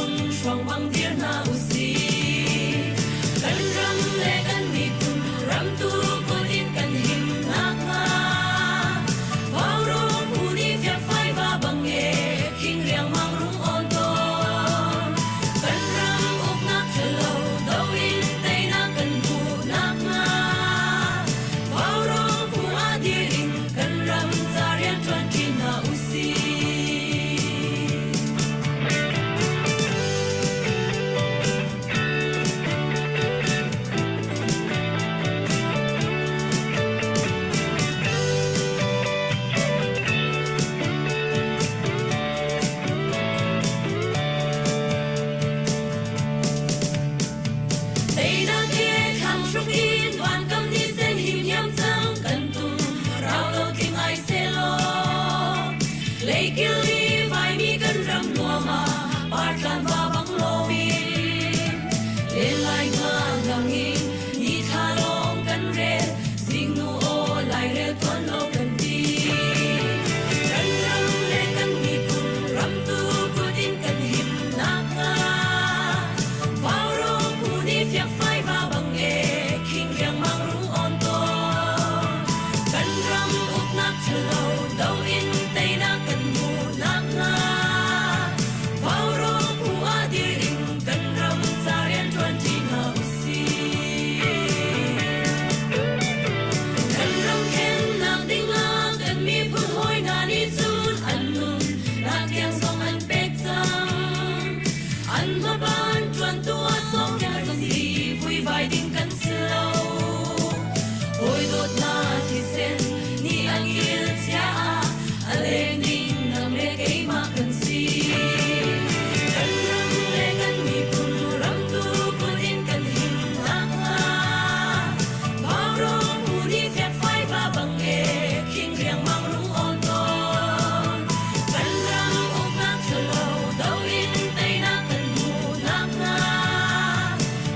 miphun hruang bang dir hna usih. Kan ram le kan miphun ram tu kut in kan him nakhnga Vaurawng phu nih fiakfai va bang e khing riangmang rung awn tawn. Kan ram uknak ṭhalo do in teinak kan hmuh nakhnga Vaurawng phu ah dir in kan ram ca rian ṭuanṭi hna usih. Teinak he thlang hruk in vankam ni sen him hiam cang kan tum rau lo tling ai selaw leikil i vaimi kan ram nuam ah partlan va bang loin len lai nga lang in ni thla lawng kan rel zingnu aw lairel tuan lo kan ti kan ram le kan miphun ram tu kut in kan him nakhnga Vaurawng phu nih fiakfai va bang e khing riangmang rung awn tawn. Kan ram uknak ṭhalo do in teinak kan hmuh nakhnga Vaurawng phu ah dir in kan ram ca rian ṭuanṭi hna usih. Kan ram khennak dingah kan miphun hawi hna nih cun an nun nak tiang zong an pek cang. An hmaban ṭuantu ah sawmnak si vuivai ding kan si lo. Hawi dawtnak thisen nih an kil chia ah a leng ding nang le keimah kan si. Kan ram le kan miphun ram tu kut in kan him nakhnga Vaurawng phu nih fekfai va bang e khing riangmang rung awn tawn. Kan ram uknak ṭhalo do in teinak kan hmuh nakhnga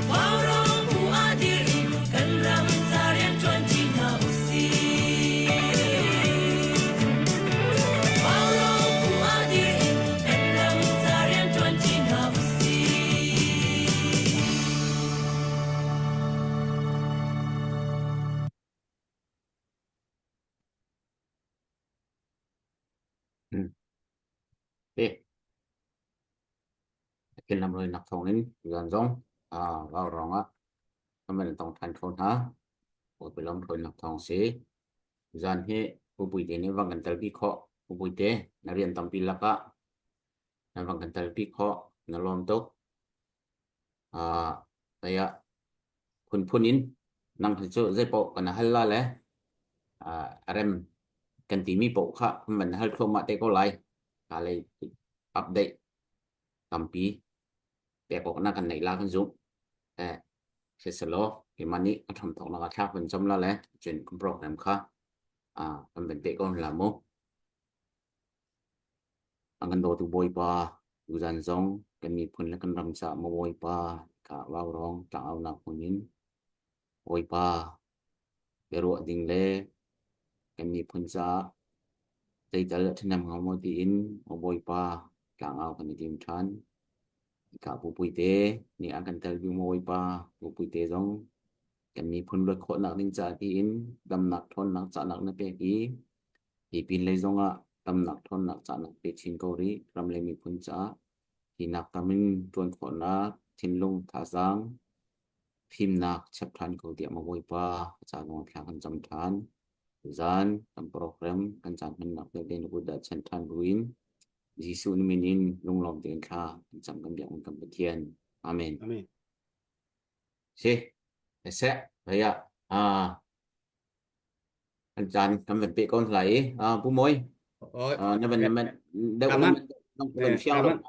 Vaurawng phu ah dir in kan ram ca rian ṭuanṭi hna usih. Vaurawng phu ah dir in kan ram ca rian ṭuanṭi hna usih. Thil lamhruainak thawngin zan zong vaurawng ah kan van tong ṭhan kho hna. Bawipa lamhruainak thawng si. Zan hi Pu Puite nih van kan telpi khawh. Pu Puite, na rian tampi lakah na van kan telpi khawh. Na lawm tuk. Uh, kaya phunphun in nang hi cu zeipaoh kan hal la le uh, a rem kan timi paoh kha kan van hal thluahmah te ko lai. Ka lei update tampi pek awk na kan neih la kan zumh. Eh, siselaw keimah nih a hramthawknak ah thla kan cam la le cun kan program kha uh, kan van peh ko la mu. A kan dawtu Bawipa, tuzan zong kan miphun le kan ram caah maw Bawipa ka vaurawng tlangaunak hmun in Bawipa biaruah ding le kan miphun caah zeital a ṭhahnem hnga maw tiin maw Bawipa tlangau kan i tim ṭhan. Hika Pu Puite nih a kan telpi maw Bawipa, Pu Puite zong kan miphun luat khawhnak ding caah tiin damnak ṭhawnnak cahnak na pek i Hi pinlei zongah tamnak ṭhawnnak cahnak pe chin ko rih. Ram le miphun caah hinak tam in ṭuan khawhnak thinlung thazaang fimnak chap ṭhan ko tiah maw Bawipa ca nawl thla kan cam ṭhan. Tuzaan kan program kan caan hmannak vialte na kut dah chan ṭhan buin Jesuh na min in lunglawm tein thla kan cam kan biak kan Pathian. Amen. Amen. Si, seh, hei ah, ah, An caan kan van peh ko hna lai i uh, Pu Mawi Oi. uh, na van na man deuh na Kaman. man van fiang lo Kaman.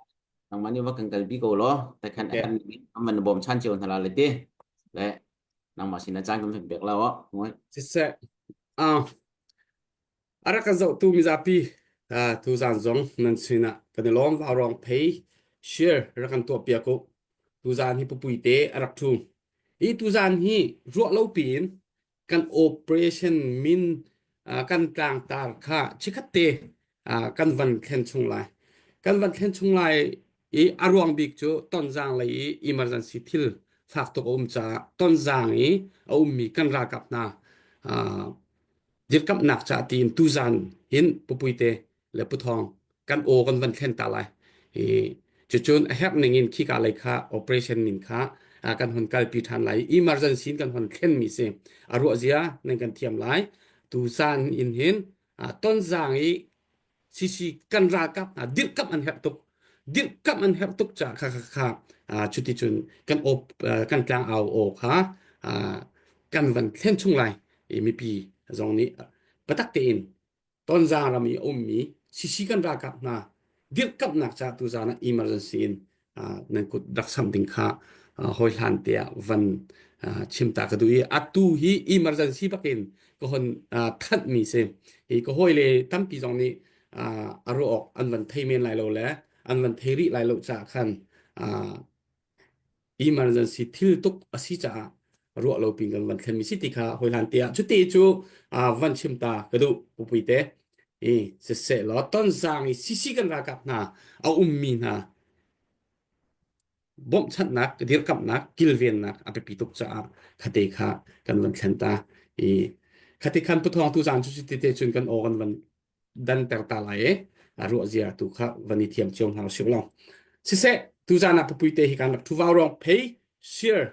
nangmah nih va kan kalpi ko law takhan Okay. akan an van bawm chan cio hna la le ti le nangmah sin na caan kan van pek la o Mawi Siseh. Ah, arak kan zohtu mizapi ah tu zan zong nan sinah kan i lawm vaurawng phei share rak kan tuah piak u tu zan hi pupui te a rak thu i tu zan hi ruah lo piin kan operation min kan tlangtar kha chikhat te kan van thlen chung lai kan van thlen chung lai. I a ruang bik cu Tonzang lei i emergency thil fak tuk a um caah Tonzang i a ummi kan ralkap hna dirkamhnak caah tiin tuzan hin Pupuite le Puthawng kan aw kan van thlen ta lai. I cucun a herh ning in khika lei kha operation min kha kan hon kalpi ṭhan lai. Emergency in kan hon thlenmi si. A ruah zia nan kan thiam lai. Tuzan in hin Tonzang i CC kan ralkap hna dirhkamh an herh tuk. Dirhkamh an herh tuk caah kha kha kha cuticun kan op kan tlang au aw kha kan van thlen chung lai. I mipi zong nih biatak tein Tonzang ram i a ummi CC kan ralkap hna dirhkamhnak caah tuzaan ah emergency in nan kut rak samh ding kha hawi hlan te ah van chim ta ka duh i atu hi emergency bakin ka hon thanhmi si. Hi ka hawile tampi zong nih a ruah awk an van thei men lai lo le an van thei rih lai lo caah khan emergency thil tuk a si caah ruah lo pin kan van thlenmi si ti kha hawi hlan te ah cuti cu van chim ta ka duh pupui te i siseh law tonzang i sisi kan ralkap hna a ummi hna bawmhchanhnak dirkamhnak kilvennak a biapi tuk caah khate kha kan van thlen ta i khate khan puthawng tu zan cu te te cun kan aw kan van danter ta lai i a ruah zia tu kha van i thiam cio hna usih law siseh tuzan ah pupui te hi kan rak thuva rong phei share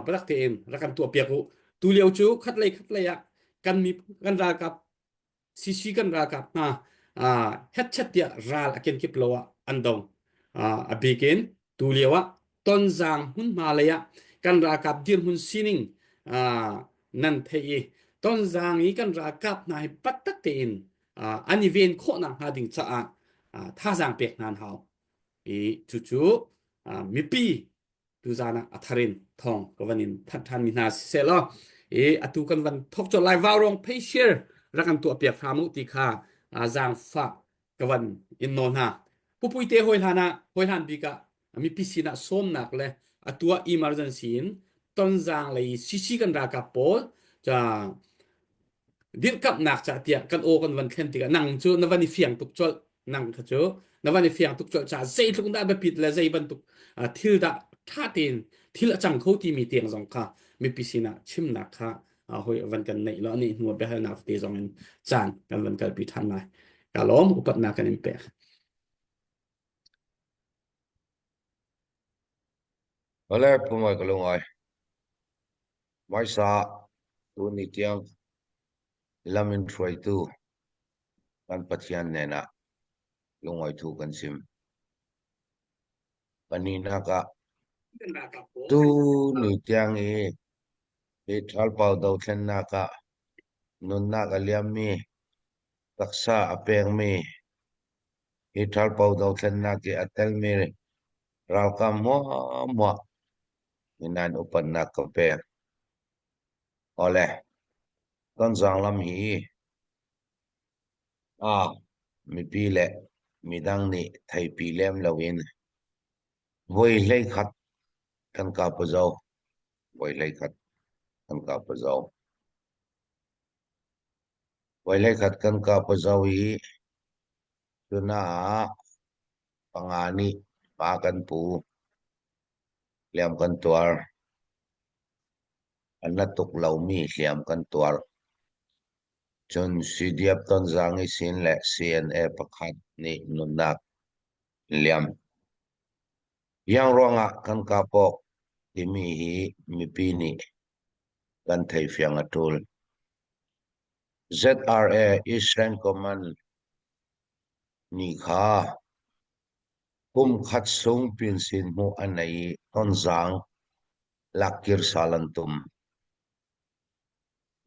batak tein rak kan tuah piak u tu lio cu khat lei khat lei ah kan mi kan ralkap CC kan ralkap hna hetchet tiah ral a kenkip lo ah an dong a bikin tu lio ah Tonzang hmunhma lei ah kan ralkap dirhmun sining nan theih i Tonzang i kan ralkap hna hi pattak tein an i ven khawhnak hnga ding caah thazaang pek hna an hau. I cucu mipi tuzaan ah a thar in thawng ka van in thanh ṭhan mi hna siseh law i atu kan van thok colh lai vaurong phei share rak kan tuah piak hram u ti kha zaangfah ka van in nawl hna. Pupui te hawi hlan ah hawi hlan bik ah mipi sinah sawmnak le atu ah emergency in tonzang lei CC kan ralkap pawl ca dirhkamhnak ca tiah kan aw kan van thlen tikah nang cu na van i fiang tuk colh nang kha cu na van i fiang tuk colh caah zeitluk dah biapit le zei bantuk thil dah ṭha tein thil a cang kho timi tiang zong kha mipi sinah chimnak kha hoi van kan neih lo ani hnu biahalnak te zong in caan kan van kalpi ṭhan lai ka lawm upatnak kan in pek. Ole pumai ka lungai. Maisa tu ni tiang lam in hruaitu kan Pathian hnenah lungawi thu kan chim. Pahnihnak ah tu ni tiang i hi ṭhalpau dothlennak ah nunnak a liammi taksa a pekmi hi ṭhalpau dothlennak i a telmi ralkap hmuahhmuah nan upatnak ka pek. Awle, Tonzang lam hi a mipi le midang nih theipi lem loin voi 11 kan kap zo. Voi 11 kan kap zo. Voi 11 kan kap zo i tuna ah panga nih pa kan pu. Hliam kan tuar. A na tuk lomi hliam kan tuar. Cun CDF Tonzang i sin le CNA pakhat nih nunnak an liam. Iang ruangah kan kapawk timi hi mipi nih kan theifiang a ṭul. ZRA Eastern Command nih kha Kum khat sung pinsin hmuh a nei i tonzang lakkir sal an tum.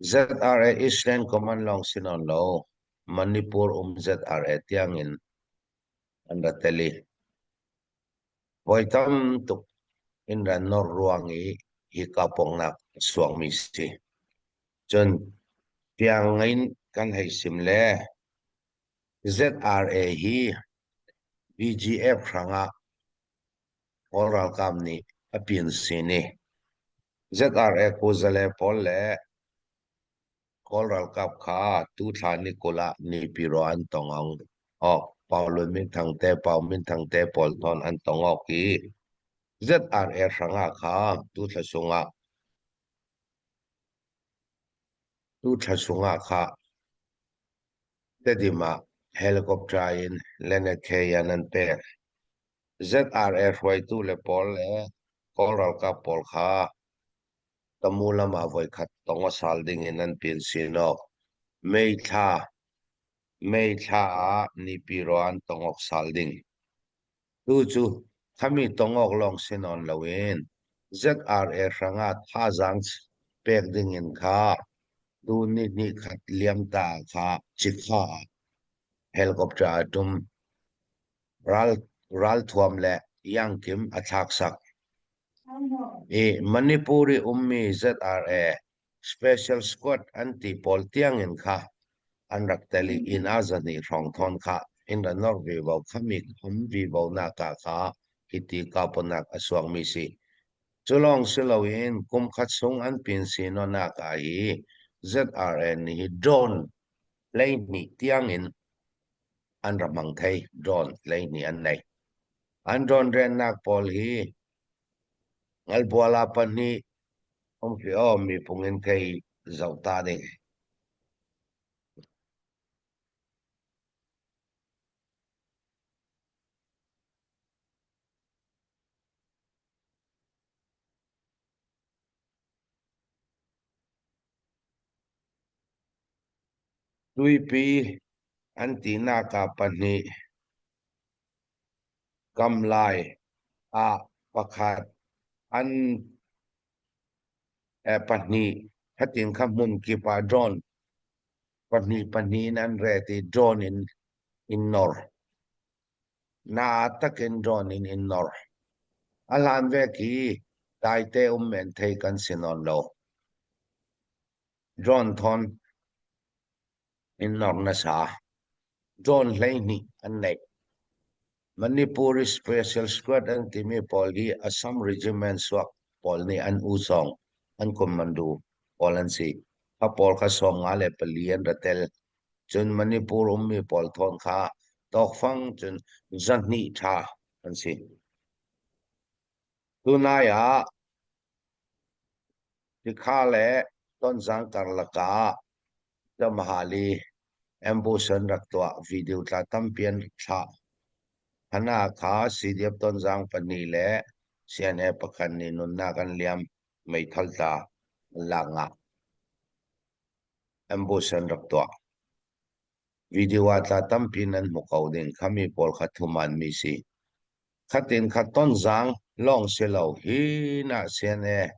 ZRA Eastland Command lawng si nawn lo, Manipur um ZRA tiangin an ra tel i voi tam tuk in ra nor ruang i hika pongnak a suakmi si. Cun tiang in kan hei sim le ZRA hi BGF hrangah Kawl ralkap nih a pin sin i ZRA kuzale pawl le Kawl ralkap kha tuthla ni 20 ah Naypyidaw an tong awk. Pau Lun Min Thang te Pau Min Thang te pawl thawn an tong awk i ZRA hrangah kha tu thla sungah tu thla sungah kha Tedim ah helicopter in Lenekheyan an pek. ZRA hruaitu le pawl le Kawl ralkap pawl kha Tamu lam ah voikhat tong a sal ding in an pin sinawk. May thla May thla ah Nipiro an tongawk sal ding. Tu cu khami tongawk lawng si nawn loin ZRA hrangah thazaang pek ding in kha tu ni hnih khat liam ta kha cikha ah helicopter a tum. Ral ralthuam le iangkim a thlak sak. I Manipur i ummi ZRA Special Squad an ti pawl tiangin kha an rak tel i inn ah zahnih hrawng thawn kha in ra nor vivo khami kham vivo nak ah kha hiti kaupanak a suakmi si. Cu lawng si loin kum khat chung an pin sinonak ah hi ZRA nih hi drone 12 tiangin an ra hmang thei drone 12 an nei. An drone rennak pawl hi ngalbuala pahnih um fi aw mi pung in thei zoh ta ding. Tuipi an tinak ah pahnih, kamlai ah pakhat, an pahnih khatin kha hmun kip ah drone pahnih pahnih in an ret i drone in in nor. Na takin drone in in nor. A hlan vek i daite um men thei kan si nawn lo. Drone thawn in nor nasa. Drone 12 an neih. Manipur Special Squad an timi pawl hi Assam Regiment suak pawl nih an usawng an commando pawl an si. Kha pawl kha 54 an ra tel. Cun Manipur ummi pawl thawn kha tawkfang cun 200 ṭha an si. Tunai ah Tikha le Tonzang karlak ah Tamahali ambush an rak tuah. Video tla tampi an rak thlah. Hana kha CDF Tonzang pahnih le CNA pakhat nih nunnak an liam. Meithal tla an lak ngah. Ambush an rak tuah. Video ah tla tampi nan hmu ko ding khami pawl kha thuman mi si. Khatin kha tonzang lawng si lo hi na CNA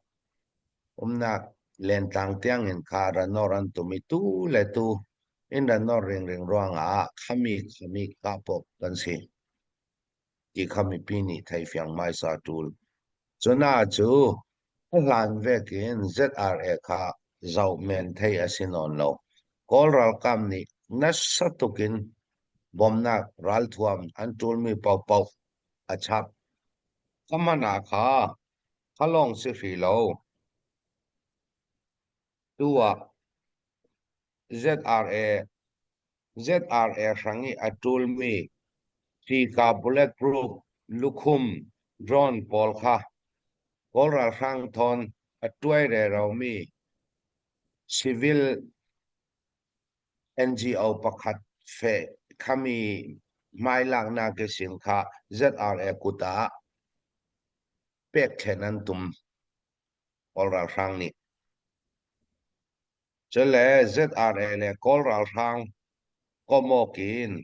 umnak lentlang tiang in kha ranor an tum i tu le tu in ranor ringring ruangah khami khami kahpawk kan si. Ti kha mipi nih theifiang hmaisa ṭul. Cuna cu a hlan vekin ZRA kha zoh men thei a si nawn lo. Kawl ralkap nih nasa tukin bawmnak ralthuam an ṭulmi paohpaoh a chap. Ka man ah kha kha lawng si hri lo. Tu ah ZRA ZRA hrang i a ṭulmi Sika bulletproof lukhum drone pawl kha Kawl ralhrang thawn a tuai reromi civil NGO pakhat feh khami hmailaknak i sin kha ZRA kut ah pekṭhen an tum Kawl ralhrang nih. Cule ZRA le Kawl ralhrang komawk in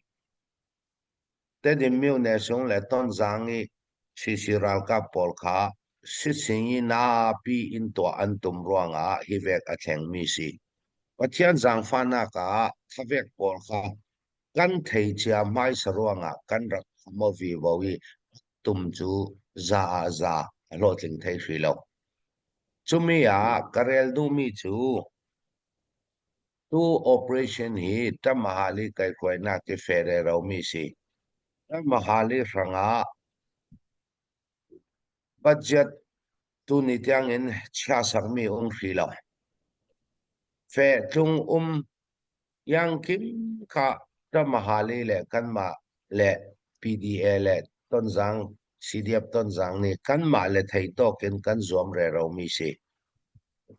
Tedim myone sung le Tonzang i CC ralkap pawl kha sising i napi in tuah an tum ruangah hi vek a thlengmi si. Pathian zaangfahnak ah thavek pawl kha kan thei cia hmaisa ruangah kan rak maw vivo i tum cu za ah za a hlawhtling thei hri lo. Cumi ah ka rel duhmi cu Tu operation hi Tamahali kaihhruainak i ferero mi si. Tamahali hrangah budget tuni tiangin chia sakmi um hri lo. Fehtlung um yangkim kha Tamahali le kanmah. le PDA le Tonzang CDF Tonzang nih kanmah le thei tawk in kan zuam reromi si.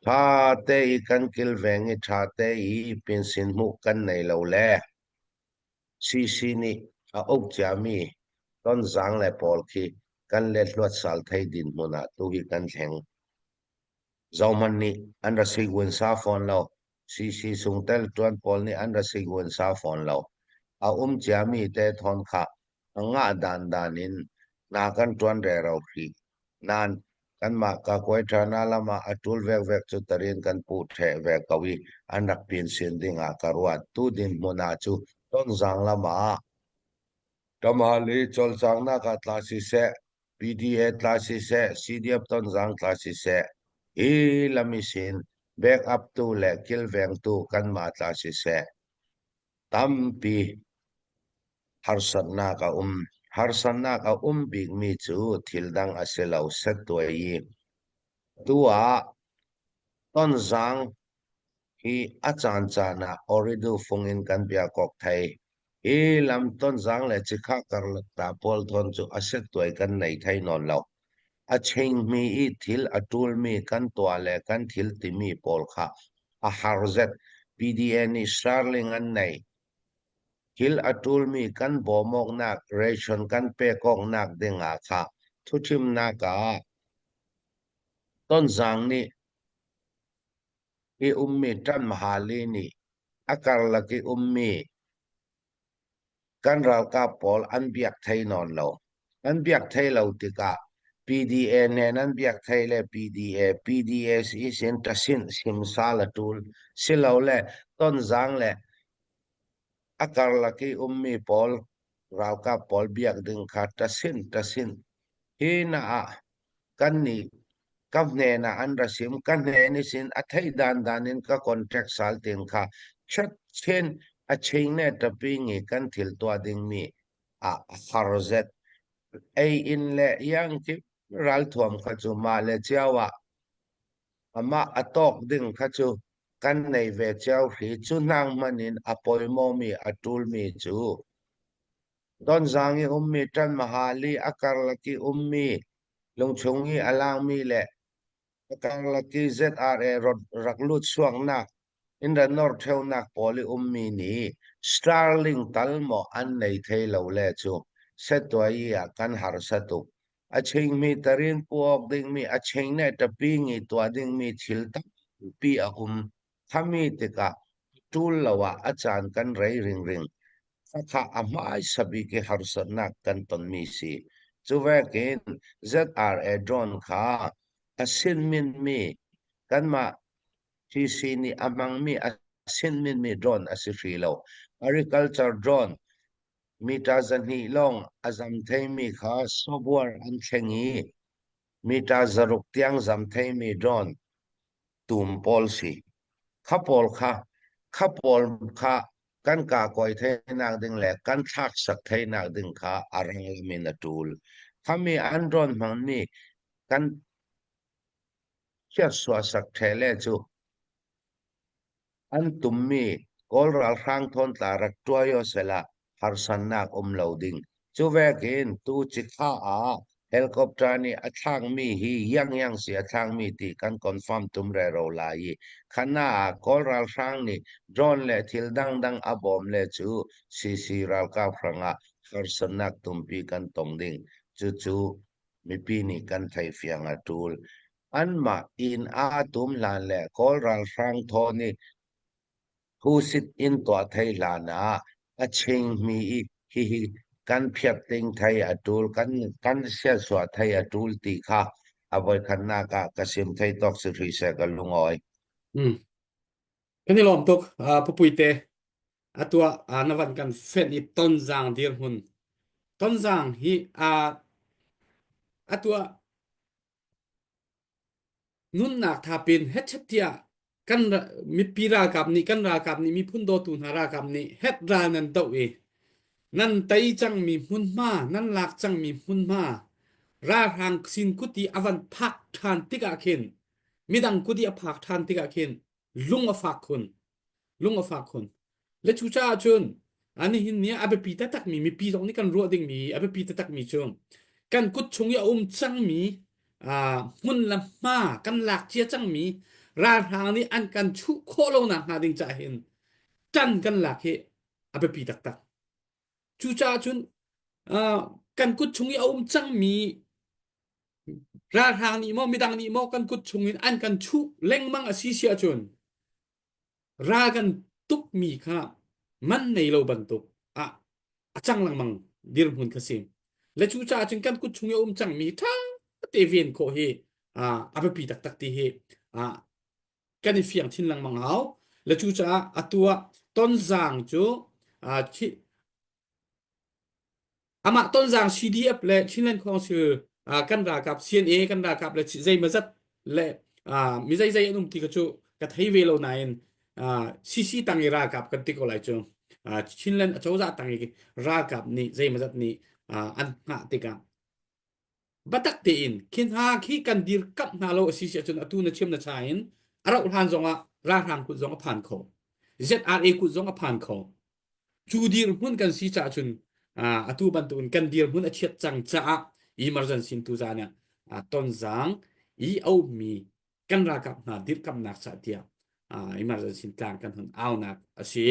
Ṭha te i kan kilveng i ṭha te i pinsin hmuh kan nei lo le CC nih a uk ciami Tonzang le pawl khi kan lethluat sal thei dinhmun ah tuhi kan thleng. Zohhmanh nih an ra sigun-sa fawn lo. CC chungtel ṭuan pawl nih an ra sigun-sa fawn lo. A um ciami te thawn kha a ngah dandan in hna kan ṭuan rero hrih. Nain kanmah kakuaiṭhana lam ah a ṭul vekvek cu tarin kan puh ṭheh ve ko i an rak pinsin ding ah ka ruat. Tu dinhmun ah cu Tonzang lam ah Tamhal i cawlcanghnak ah tla siseh, PDA tla siseh, CDF Tonzang tla siseh, hi lam i sin backup tu le kilvengtu kanmah tla siseh, tampi harsatnak a um. Harsatnak a um bikmi cu thil dang a si lo, settuai i tu ah Tonzang hi a caancaan ah Oridu fung in kan biakawk thei. Hi lam Tonzang le Cikha karlak ta pawl thawn cu a settuai kan nei thei nawn lo. A chingmi i thil a ṭulmi kan tuah le kan thil timi pawl kha a har zet. PDA nih Starling an nei. Thil a ṭulmi kan bawm awknak, ration kan pek awknak dingah kha thuṭhimnak ah Tonzang nih i ummi ṭanhmahali nih a karlak i ummi kan ralkap pawl an biak thei nawn lo. An biak thei lo tikah PDA nen an biak thei le PDA, PDA si sin ṭasinh simsal a ṭul. Silole Tonzang le a karlak i ummi pawl ralkap pawl biak ding kha ṭasinh ṭasinh. Hi na ah kannih ka hnen ah an ra sim ka hnen i sin a theih dandan in ka contract sal tin kha chin a ching ne tapi ngi kan thil tuah dingmi a har zet ei in le yang ki ralthuam kha chu ma le chiawa amah a tawk ding kha chu kan nei ve chiao hri chu nang man in a poimo mi a tul mi chu Tonzang i ummi ṭanmahali a karlak i ummi lungchung i a langmi le a karlak i ZRA rak lut chuaknak in ra nor ṭheunak pawl i ummi nih Starlink tal maw an nei thei lo le cu settuai ah kan harsa tuk. A chingmi tarin pu awk dingmi a ching ne ṭapi ngi tuah dingmi thil tampi a um. Khami tikah ṭul lo ah a caan kan rei ringring. Khakha a hmaisa bik i harsatnak kan tonmi si. Cu vekin ZRA drone kha a sinminmi kanmah TC nih a hmangmi a sinminmi drone a si hri lo. Agriculture drone mita 200 lawng a zam theimi kha software an thleng i mita 600 tiang zam theimi drone tum pawl si. Kha pawl kha kha pawl kha kan ka koi theinak ding le kan thlak sak theinak ding kha a rang lam in a tul. Khami an rawn hmangmi kan chiat sak the le cu An tummi Kawl ralhrang thawntla rak ṭuai sehla harsannak um lo ding. Cu vekin tu cikha ah helicopter nih a thlakmi hi Yangyang si a thlakmi ti kan confirm tum rero lai i khana ah Kawl ralhrang nih drone le thil dangdang a bawm le cu CC ralkap hrangah harsatnak tumpi kan tong ding. Cucu mipi nih kan theihfiang a ṭul. Anmah inn aa tum hlan le Kawl ralhrang thaw nih phusit in tuah thei hlan ah a chingmi i hihi kan phiat ding thei a ṭul, kan kan siasuah thei a ṭul ti kha a voikhatnak ah ka sim thei tawk si hri seh ka lungawi. Mm. Kan i lawm tuk uh, Pupuite atu ah na van kan fenh i tonzang dirhmun tonzang hi uh, atu ah Nunnak thapin hetchet tiah kan mipi ralkap nih kan ralkap nih miphun dawtu hna ralkap nih het ral nan doh i nan tei cangmi hmunhma nan lak cangmi hmunhma ralhrang sin kut i a van phak ṭhan tikah khin midang kut i a phak ṭhan tikah khin lung a fak khun lung a fak khun le cucaah cun. Ani hin ni a biapi taktakmi mipi zong nih kan ruah dingmi a biapi taktakmi cu kan kut chung i a um cangmi hmun le hma kan lak cia cangmi ralhrang nih an kan chuh khawh lo nak hnga ding caah hin ṭan kan lak hi a biapi taktak. Cucaah cun kan kut chung i a um cangmi ralhrang nih maw midang nih maw kan kut chung in an kan chuh lengmang a si si ahcun ral kan tukmi kha man nei lo bantuk ah a cang lengmang dirhmun kha si. Le cucaah cun kan kut chung i a um cangmi ṭha te ven khawh hi a biapi taktak ti hi kan i fiang chin lengmang hau. Le cucaah atu ah Tonzang cu Amah Tonzang CDF le Chinland Council kan ralkap CNA kan ralkap le zeimazat le mi zeizei an um ti kha cu ka thei ve lo nain CC tang i ralkap kan ti ko lai cu. Chinland acozah tang i ralkap nih zeimazat nih an hngah tikah biatak tein khi hna khi kan dirkamh hna lo a si si ahcun atu na chim na cha in a rauh hlan zongah ralhrang kut zong a phan kho ZRA kut zong a phan kho cu dirhmun kan si caah cun atu bantukin kan dirhmun a chiat cang caah emergency tu zan ah tonzang i a ummi kan ralkap hna dirkamnak ca tiah emergency tlang kan hun aunak a si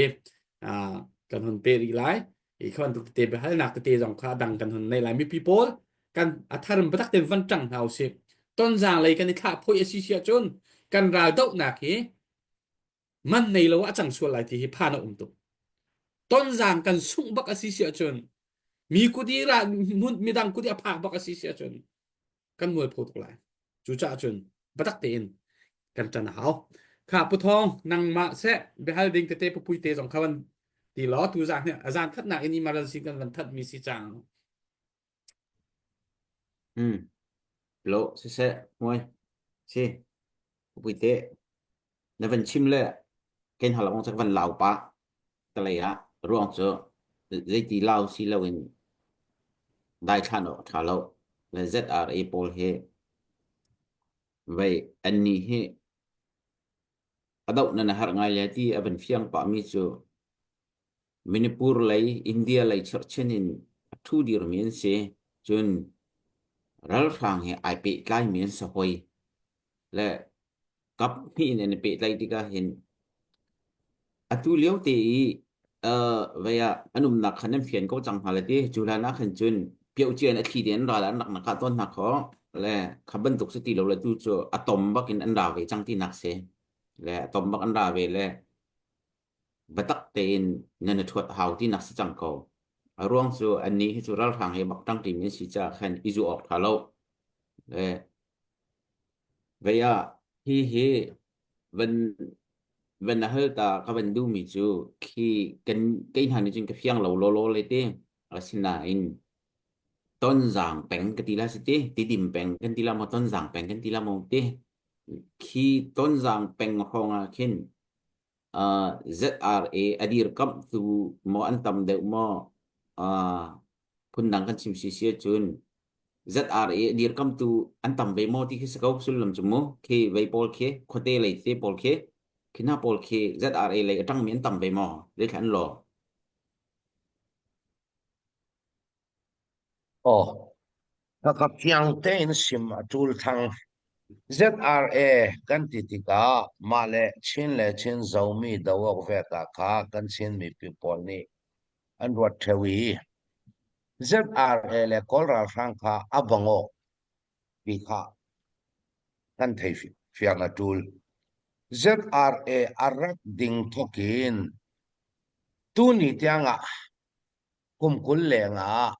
kan hun pe rih lai i kha bantuk tete biahalnak tete zong kha dang kan hun nei lai mipi pawl kan a tharim biatak tein van ṭang hna usih tonzang lei kan i thlah phoi a si si ahcun kan ral dohnak hi man nei lo ah cang sual lai ti hi phan a um tuk tonzang kan sungh bak a si si ahcun mi kut i ra midang kut i a phak bak a si si ahcun kan mualpho tuk lai. Cucaah cun biatak tein kan ṭan a hau. Kha Pu Thawng nangmah seh biahal ding tete pupui te zong kha van ti law tu zan a zan khatnak in emergency kan van that mi si cang. Hmm. Lo siseh muai si pupui te na van chim le ken hal ong chak van lau pa talei ah ruang cu zeiti lau si lo in dai thlan awk tha lo le ZRA pawl hi vei an nih hi a doh nan a har ngai le ti a van fiang pah mi cu Manipur lei India lei chirhchin in a thu dirmi an si cun ralhrang he ai pehtlai mi an si hoi le kap hnih in an i pehtlaih tikah hin atu lio te i uh, vei ah an umnak khan an fian ko cang hna le ti cu hlan ah khan cun pioh cia in a thli te an ral an rak nak ah tawn hna kho le kha bantuk si ti lo le tu cu a tom bak in an ra ve cang ti nak si le a tom bak an ra ve le biatak tein nan i ṭhuat hau ti nak si cang ko a ruang cu annih hi cu ralhrang he bak ṭangṭi mi an si caah khan i zu awk ṭha lo le Vei ah hihi van van na hal ta ka van duhmi cu khi kan kei hna nih cun ka fiang lo lawlaw le ti. Asinain Tonzang peng ka ti la si ti, Tidim peng kan ti la maw, Tonzang peng kan ti la maw ti. Khi Tonzang peng hrawng ah khin uh, ZRA a dirkamhtu maw an tam deuh maw uh, phundang kan chim si si ahcun ZRA a dirkamtu an tam ve maw ti khi si ko sullam cu mu khi vei pawl khi khuate lei te pawl khi khi hna pawl khi ZRA lei a ṭangmi an tam ve maw zeithla an law Aw, ka fiang tein sim a ṭul thang. ZRA kan ti tikah mah le Chin le Chin Zomi do awk vek ah kha kan Chin mipi pawl nih an ruat ṭheo i ZRA le Kawl ralhrang kha a bang awk ti kha kan thei fiang a ṭul. ZRA a rak ding thawk in tuni tiangah kum 20 leng ah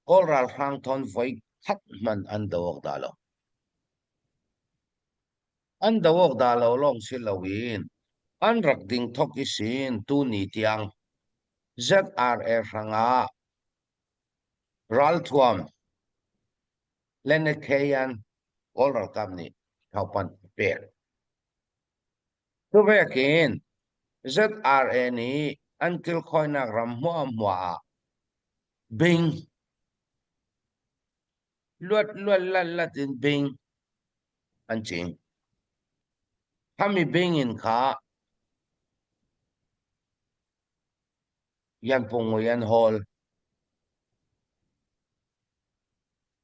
Kawl ralhrang thawn voi khat hmanh an do awk dah lo. An do awk dah lo lawng si loin an rak ding thawk i sin tuni tiang ZRA hrangah ralthuam Lenekheyan Kawl ralkap nih thaupan a pek. Cuvekin ZRA nih an kilkhawinak ram hmuahhmuah ah bing luat luat lat lat in bing an cing. Khami bing in kha. Yanpung an hawl.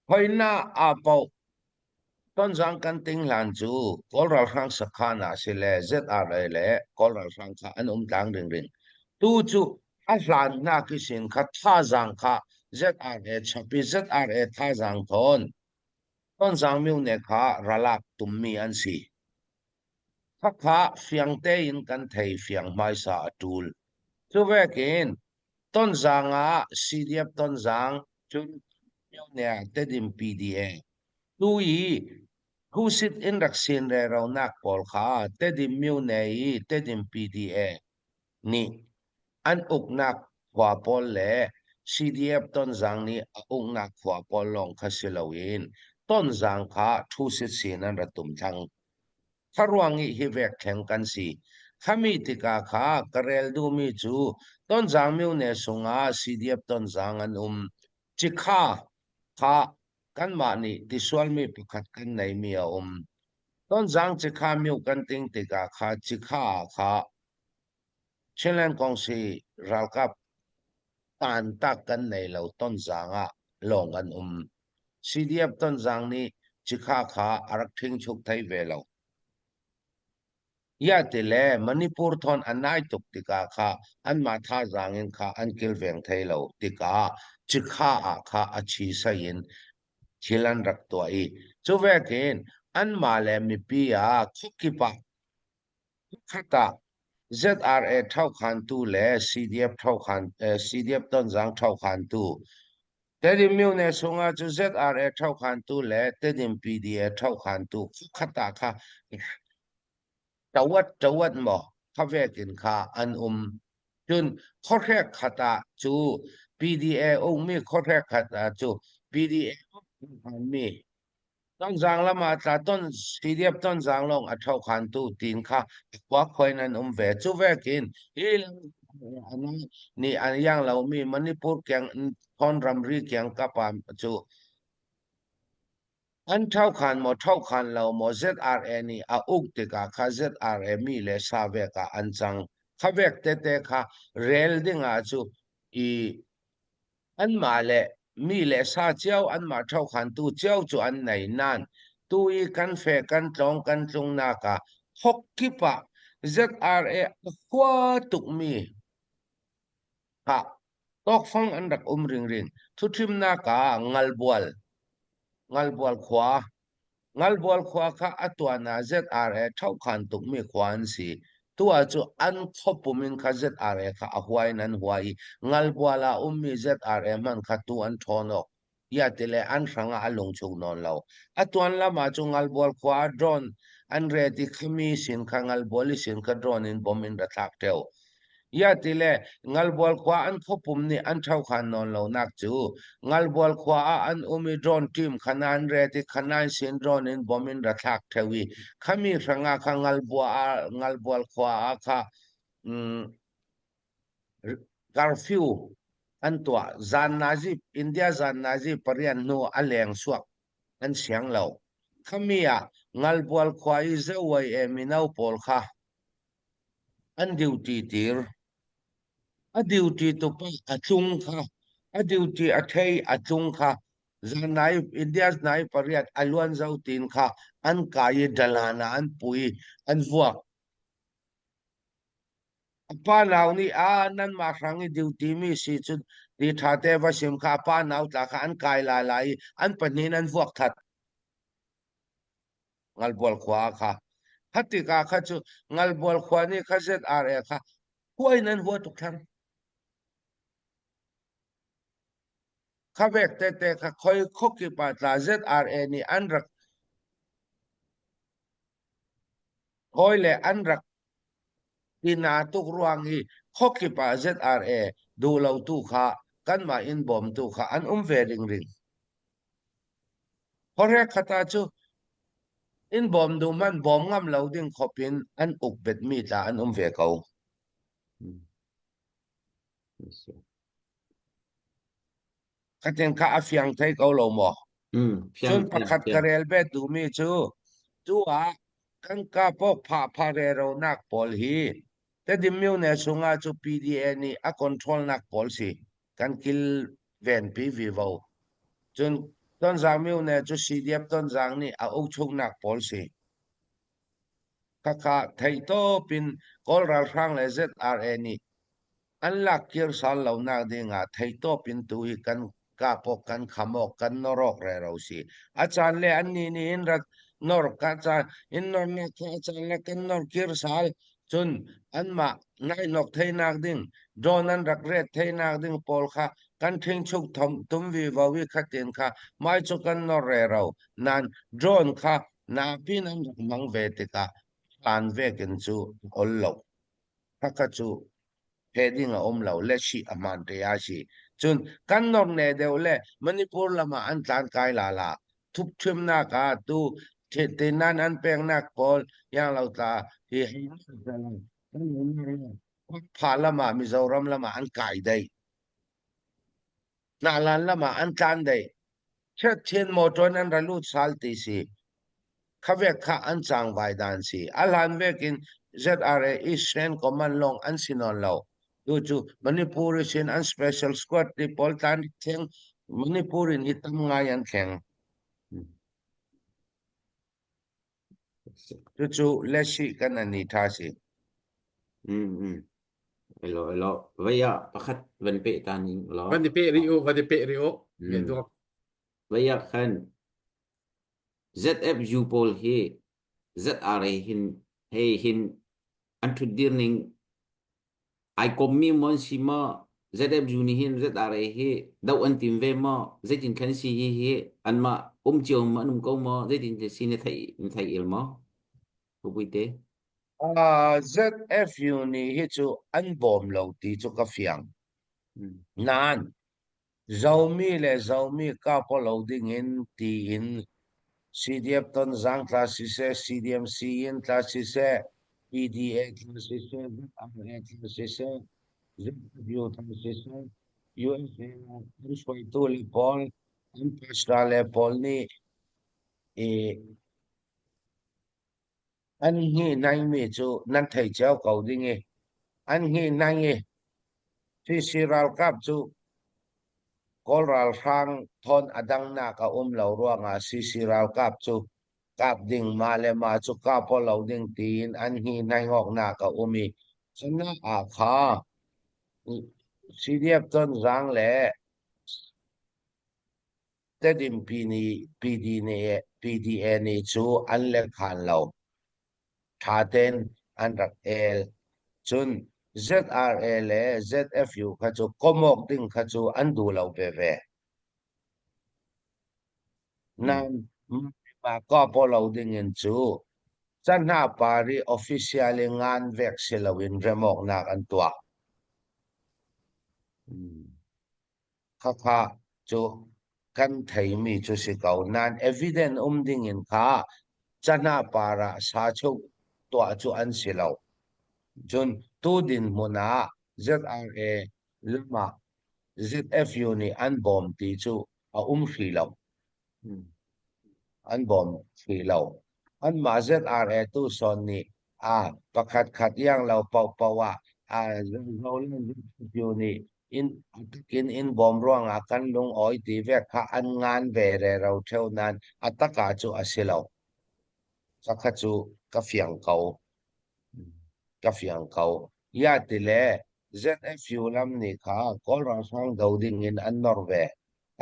Hoina aa poh Tonzang kan ting hlan cu Kawl ralhrang sakhan ah si le ZRA le Kawl ralhrang kha an um tlang ringring. Tu cu a hlan hna khi sin kha thazaang kha ZRA chap i ZRA thazaang thawn Tonzang myone kha ralak tummi an si. Khakha fiang tein kan thei fiang hmaisa a ṭul. Cu vekin Tonzang ah CDF Tonzang cun myone Tedim PDA tu i phusit in rak sin reronak pawl kha Tedim myone i Tedim PDA nih an uknak khua pawl le CDF Tonzang nih a uknak khua pawl lawng kha si loin Tonzang kha thusit sin an ra tum thlang. Kharuang i hi vek theng kan si. Khami tikah kha ka rel duhmi cu Tonzang myone sungah CDF Tonzang an um. Cikha kha kanmah nih tisualmi pakhat kan neimi a um. Tonzang cikha myu kan ting tikah kha cikha ah kha Chinland Kongsi ralkap tantak kan nei lo Tonzang ah lawng an um. CDF Tonzang nih cikha kha a rak ṭhingchuk thai ve lo. Ya ti le Manipur thawn a nai tuk tikah kha anmah thazaang in kha an kilveng thai lo tikah cikha ah kha a chi sai in thil an rak tuah i cu vekin anmah le mipi ah khuakip ah khat ah ZRA ṭhokhantu le CDF ṭhokhan CDF Tonzang ṭhokhantu Tedim myone sungah cu ZRA ṭhokhantu le Tedim PDA ṭhokhantu khat ah kha ṭawat ṭawat maw kha vekin kha an um. Cun khuahrek khat ah cu PDA ummi khuahrek khat ah cu PDA mi Tonzang lam ah tla ton CDF Tonzang lawng a ṭhokhantu tin kha khua khuai nan um ve. Cu vekin hi nih an iang lomi Manipur keng thon ramri kiang kap ah cu an ṭhokhan maw ṭhokhan lo maw ZRA nih a uk tikah kha ZRA mi le sa vek ah an cang. Kha vek tete kha rel ding ah cu i Anmah le mi le sa cio anmah ṭhokhantu cio cu an nei nain tu i kan fe kan tlawng kan tlungnak ah thok kip ah ZRA a hua tukmi kha tawkfang an rak um ringring. Thuṭhimnak ah Ngalbual Ngalbual khua Ngalbual khua kha a tuan ah ZRA ṭhokhan tukmi khua an si. Tu ah cu an khuapum in kha ZRA kha a hua in an hua i Ngalbual ah ummi ZRA hmanh kha tu an ṭhawn awk. Ia ti le an hrang ah a lungchung nawn lo. A tuan lam ah cu Ngalbual khua ah drone an ret i khami sin kha Ngalbual i sin kha drone in bom in ra thlak ṭheo. Ia ti le Ngalbual khua an khuapum nih an ṭhokhan nawn lonak cu Ngalbual khua ah an um i drone team kha nan ret i kha sin drone in bom in ra thlak ṭheo i khami hrangah kha Ngalbua ah Ngalbual khua ah kha mm, curfew an tuah zan nazi India zan nazi parian hnu a leng suak an siang lo khami ah Ngalbual khua i zewai e mino pawl kha An duty tir. A duty tupa a tlung kha a duty a thei a tlung kha zanai India nai pariat a luan zo tin kha an kai i dalan ah an pui an vuak. A pa nau nih a nanmah hrang i duty mi si cun ti ṭha te va sim kha a pa nau tla kha an kai lai lai i an pahnih in an vuak that. Ngalbual khua kha khatika kha cu Ngalbual khua nih kha ZRA kha hua in an hua tuk thlang kha vek tete kha khoi khokip ah tla ZRA nih an rak hawi le an rak tina tuk ruang hi khokip ah ZRA duh lo tu kha kanmah in bawmtu kha an um ve ringring Khuahrek khat ah cu inn bawm duh hmanh bawm ngam lo ding khop in an uk betmi tla an um ve ko. Khatin kha a fiang thei ko lo maw? Cun pakhat ka rel bet duhmi cu tu ah kan ka pok phah pha reronak pawl hi. Tedim myone chungah cu PDA nih a control nak pawl si. Kan kilvenpi vivo. Cun Tonzang myone cu CDF Tonzang nih a ukchungnak pawl si. Khakha theihtawp in Kawl ralhrang le ZRA nih an lak kir sal lonak ding ah theihtawp in tu hi kan kap awk kan kham awk kan nor awk rero si. A caan le annih nih hin rat nor ka caan in nornak kha a caan le kan nor kir sal cun anmah nainok theinak ding drone an rak ret theinak ding pawl kha kan ṭhingchuk thom tum vivo i khatin kha mai cu kan nor rero nan drone kha Napi nan rak hmang ve tikah hlan vekin cu a ol lo. Khakha cu phe ding a um lo le sih a hmaan te a si. Cun kan nor ne deuh le Manipur lam ah an tlan kai la la. Thupṭhimnak ah tu nan an peknak pawl yang lo tla hi pha lam ah Mizoram lam ah an kai dei. Hnahlan lam ah an tlan dei. Chiatchin motor in an ra lut sal ti si. Khavek kha an cangvai dan si. A hlan vek in ZRA Eastern Command lawng an si nawn lo. Tu cu Manipur sin an special squad ti pawl tlan theng Manipur in hi tam ngai an thleng. Cucu lesi kan ani tha si. Mm mm. Elo elo. Vei ah pakhat van pe ta ning lo. Van i pe rih u, van i pe rih u. Mm. Vei ah khan ZFU pawl hi ZRA hin hei hin an thutdir ning ai kommi maw an si maw ZFU nih hin ZRA hi doh an tim ve maw zeitin khan si hi hi anmah um cio ma an um ko maw zeitin si na theih na theih il maw Pupuite Uh, ZFU nih hi cu an bawm lo ti cu ka fiang. Hmm. Nain Zomi le Zomi kap lo ding in tiin CDF Tonzang tla siseh, CDMC in tla siseh, PDA tla siseh, ZRA tla siseh, ZW tla siseh, USA an hruaitu le pawl, an pastor le pawl nih i an hngihnaimi cu nan thei cio ko ding i an hngihnaing i CC ralkap cu Kawl ralhrang thawn a dangnak a um lo ruangah CC ralkap cu kap ding mah le mah cu kap aw lo ding tiin an hngihnaing awknak a um i cunak ah kha CDF Tonzang le Tedim PDA nih cu an lekhan lo. Ṭha tein an rak el. Cun ZRA le ZFU kha cu komawk ding kha cu an duh lo veve. Nain mah kapaw lo ding in cu canhna par i official i ngan vek si loin remawknak an tuah. Khakha cu kan theimi cu si ko. Nain evidence um ding in kha canah par ah sachuk tuah cu an si lo. Cun tu dinhmun ah ZRA lam ah ZFU nih an bawm ti cu a um hrih lo. An bawm hrih lo. Anmah ZRA tu sawn nih a pakhat khat iang lo paohpaoh ah a ZFU nih in in in bawm ruangah kan lungawi ti ve kha an ngan ve rero ṭheo nain a tak ah cu a si lo. Khakha cu ka fiang ko. Ka fiang ko. Ya ti le ZFU lam nih kha Kawl ralhrang do ding in an nor ve.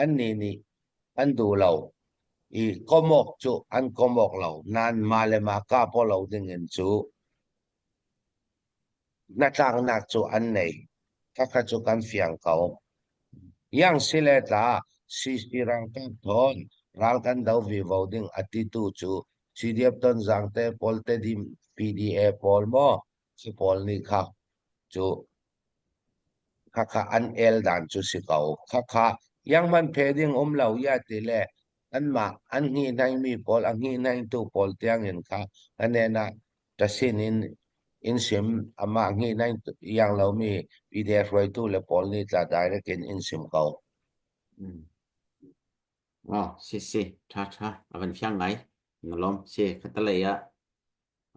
Annih nih an duh lo. I komawk cu an komawk lo. Nain mah le mah kah lo ding in cu hnatlaknak cu an nei. Khakha cu kan fiang ko. Yang si le tla CC ralkap thawn ral kan do vivo ding a titu cu CDF Tonzang te pawl Tedim PDA pawl maw si pawl nih kha cu khakha an el dan cu si ko. Khakha yang man phe ding um lo ya ti le anmah an hngihnaimi pawl a hngihnaingtu pawl tiangin kha anen ah ṭasin in in sim amah hngihnaing iang lomi pide hruaitu le pawl nih tla direct in in sim ko. Mm. Oh, si si, ṭha ṭha, a van fiang ngai. Na lawm, si, khatalei ah,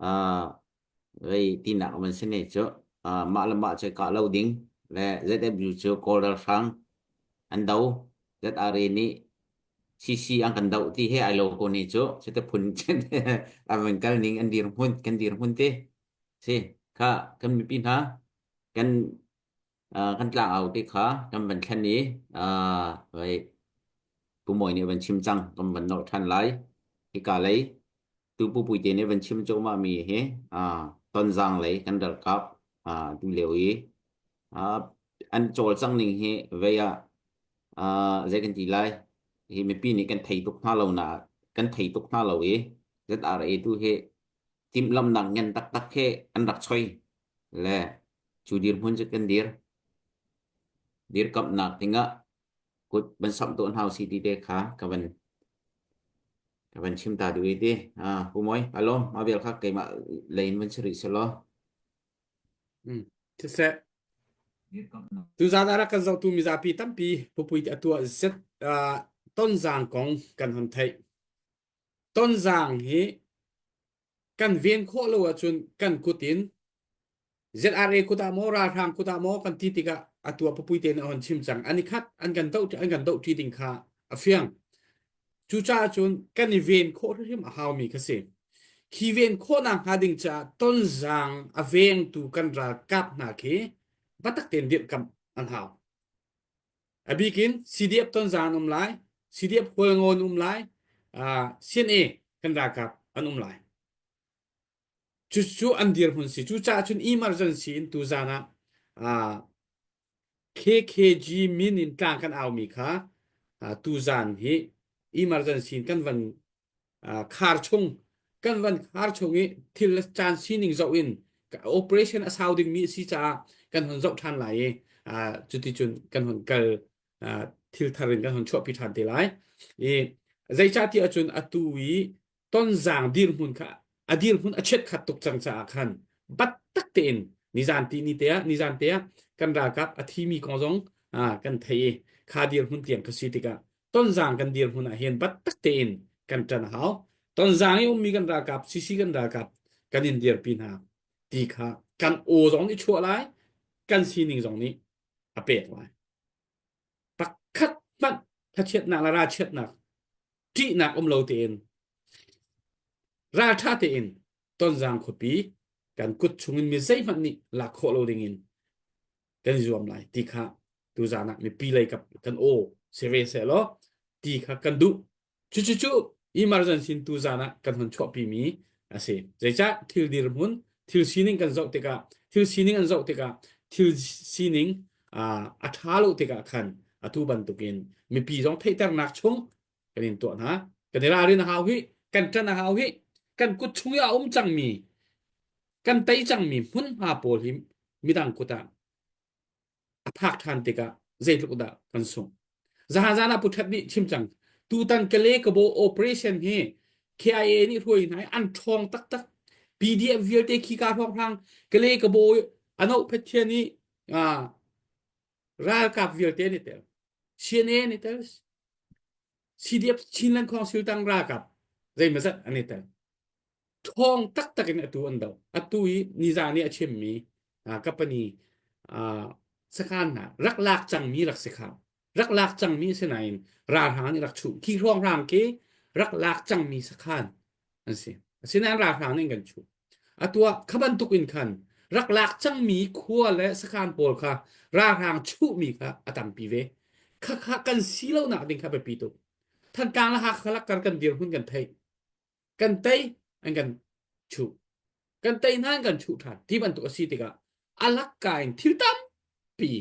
ah, vei tinak a van si ne cu. mah le mah cu kah lo ding le ZMU cu Kawl ralhrang an do ZRA nih CC an kan doh ti he ai lo ko ni cu cuti phun an van kal ning an dirhmun kan dirhmun ti si kha kan mipi hna kan kan tlangau te kha kan van thlen i vai Pu Mawi nih van chim cang kan van nolh ṭhan lai hika lei tu Pu Puite nih van chim cuahmah mi hi Tonzang lei kan ralkap tu lio i an cawlcang ning hi vei ah zei kan ti lai hi mipi nih kan thei tuk hna lo na kan thei tuk hna lo i ZRA tu hi timhlamnak ngan taktak he an rak choi le cu dirhmun cu kan dir dirkamhnak dingah kut van samh tuah hna usih ti te kha ka van ka van chim ta duh i ti ah pu moi alom ma bel kha keimah lei in van si rih selaw Mm. Siseh tuzaan ah rak kan zohtu mizapi tampi pupui te atuah zet uh, tonzang kong kan hon theih tonzang hi kan ven khawh lo ahcun kan kut in ZRA kut ah maw ralhrang kut ah maw kan ti tikah atu ah pupui tein a hon chim cang an i khat an kan doh an kan doh ṭi ding kha a fiang cucaah cun kan i ven khawh hrimhrim a haumi kha si khi ven khawhnak hnga ding caah tonzang a vengtu kan ralkap hna khi biatak tein dirhkamh an hau a bikin CDF tonzang an um lai CDF Hualngo an um lai uh, CNA kan ralkap an um lai Cucu an dirhmun si. Cucaah cun emergency in tuzan ah uh, KKG min in tlang kan aumi kha uh, tuzan hi emergency in kan van uh, khar chung kan van khar chung i thil caan sining zoh in operation a sau dingmi a si caah kan hun zoh ṭhan lai i uh, cuticun kan hun kal uh, thil thar in kan hun chuahpi ṭhan te lai. I zeicahtiah ahcun atu i tonzang dirhmun kha a dirhmun a chiatkhat tuk cang caah khan battak tein nizan ti ni te ah nizan te ah kan ralkap a thimi kong zong kan thei i kha dirhmun tiang ka si tikah tonzang kan dirhmun ah hin battak tein kan ṭan a hau tonzang i ummi kan ralkap sisi kan ralkap kan in dirpi hna ti kha kan aw zong nih chuah lai kan sining zong nih a pek lai pakhat hmanh thlachiatnak le ralchiatnak ṭihnak um lo tein ralṭha tein Tonzang khuapi kan kut chungin mi zeihmanh nih lak khawh lo dingin kan i zuam lai ti kha tuzaan ah mipi lei kap kan aw si ve seh law ti kha kan duh. Cucucu emergency in tuzaan ah kan hon chuahpi mi a si. Zeicah thil dirhmun, thil sining kan zoh tikah, thil sining an zoh tikah, thil sining a ṭha lo tikah khan atu bantukin mipi zong theihternak chung kan in tuah hna. Kan i ralrin a hau hi, kan ṭan a hau hi, kan kut chung i a um cangmi, kan tei cangmi hmunhma pawl hi midang kut ah a phak ṭhan tikah zeitluk dah kan sungh. Zahan zan ah Pu Ṭhat nih chim cang. Tutan Kale Kabo operation hi KIA nih hruai hna i an ṭhawng taktak. PDF vialte khika hrawnghrang Kale Kabo ano Pathian i ralkap vialte an i tel. CNA an i tel. CDF Chinland Council tang ralkap zeimazat an i tel. Ṭhawng taktak in atu an doh. Atu i nizan i a chimmi company sakhan hna rak lak cangmi rak si kha. Rak lak cangmi a si nain ralhrang nih rak chuh. Khi hrawnghrang khi rak lak cangmi sakhan an si. Asinain ralhrang nih an kan chuh. Atu ah kha bantuk in khan rak lak cangmi khua le sakhan pawl kha ralhrang chuhmi kha a tampi ve. Khakha kan si lonak ding kha biapi tuk. Thantlang le Hakha lakkar kan dirhmun kan theih. Kan tei an kan chuh. Kan tei hna an kan chuh ṭhan. Ti bantuk a si tikah a lakka in thil tampi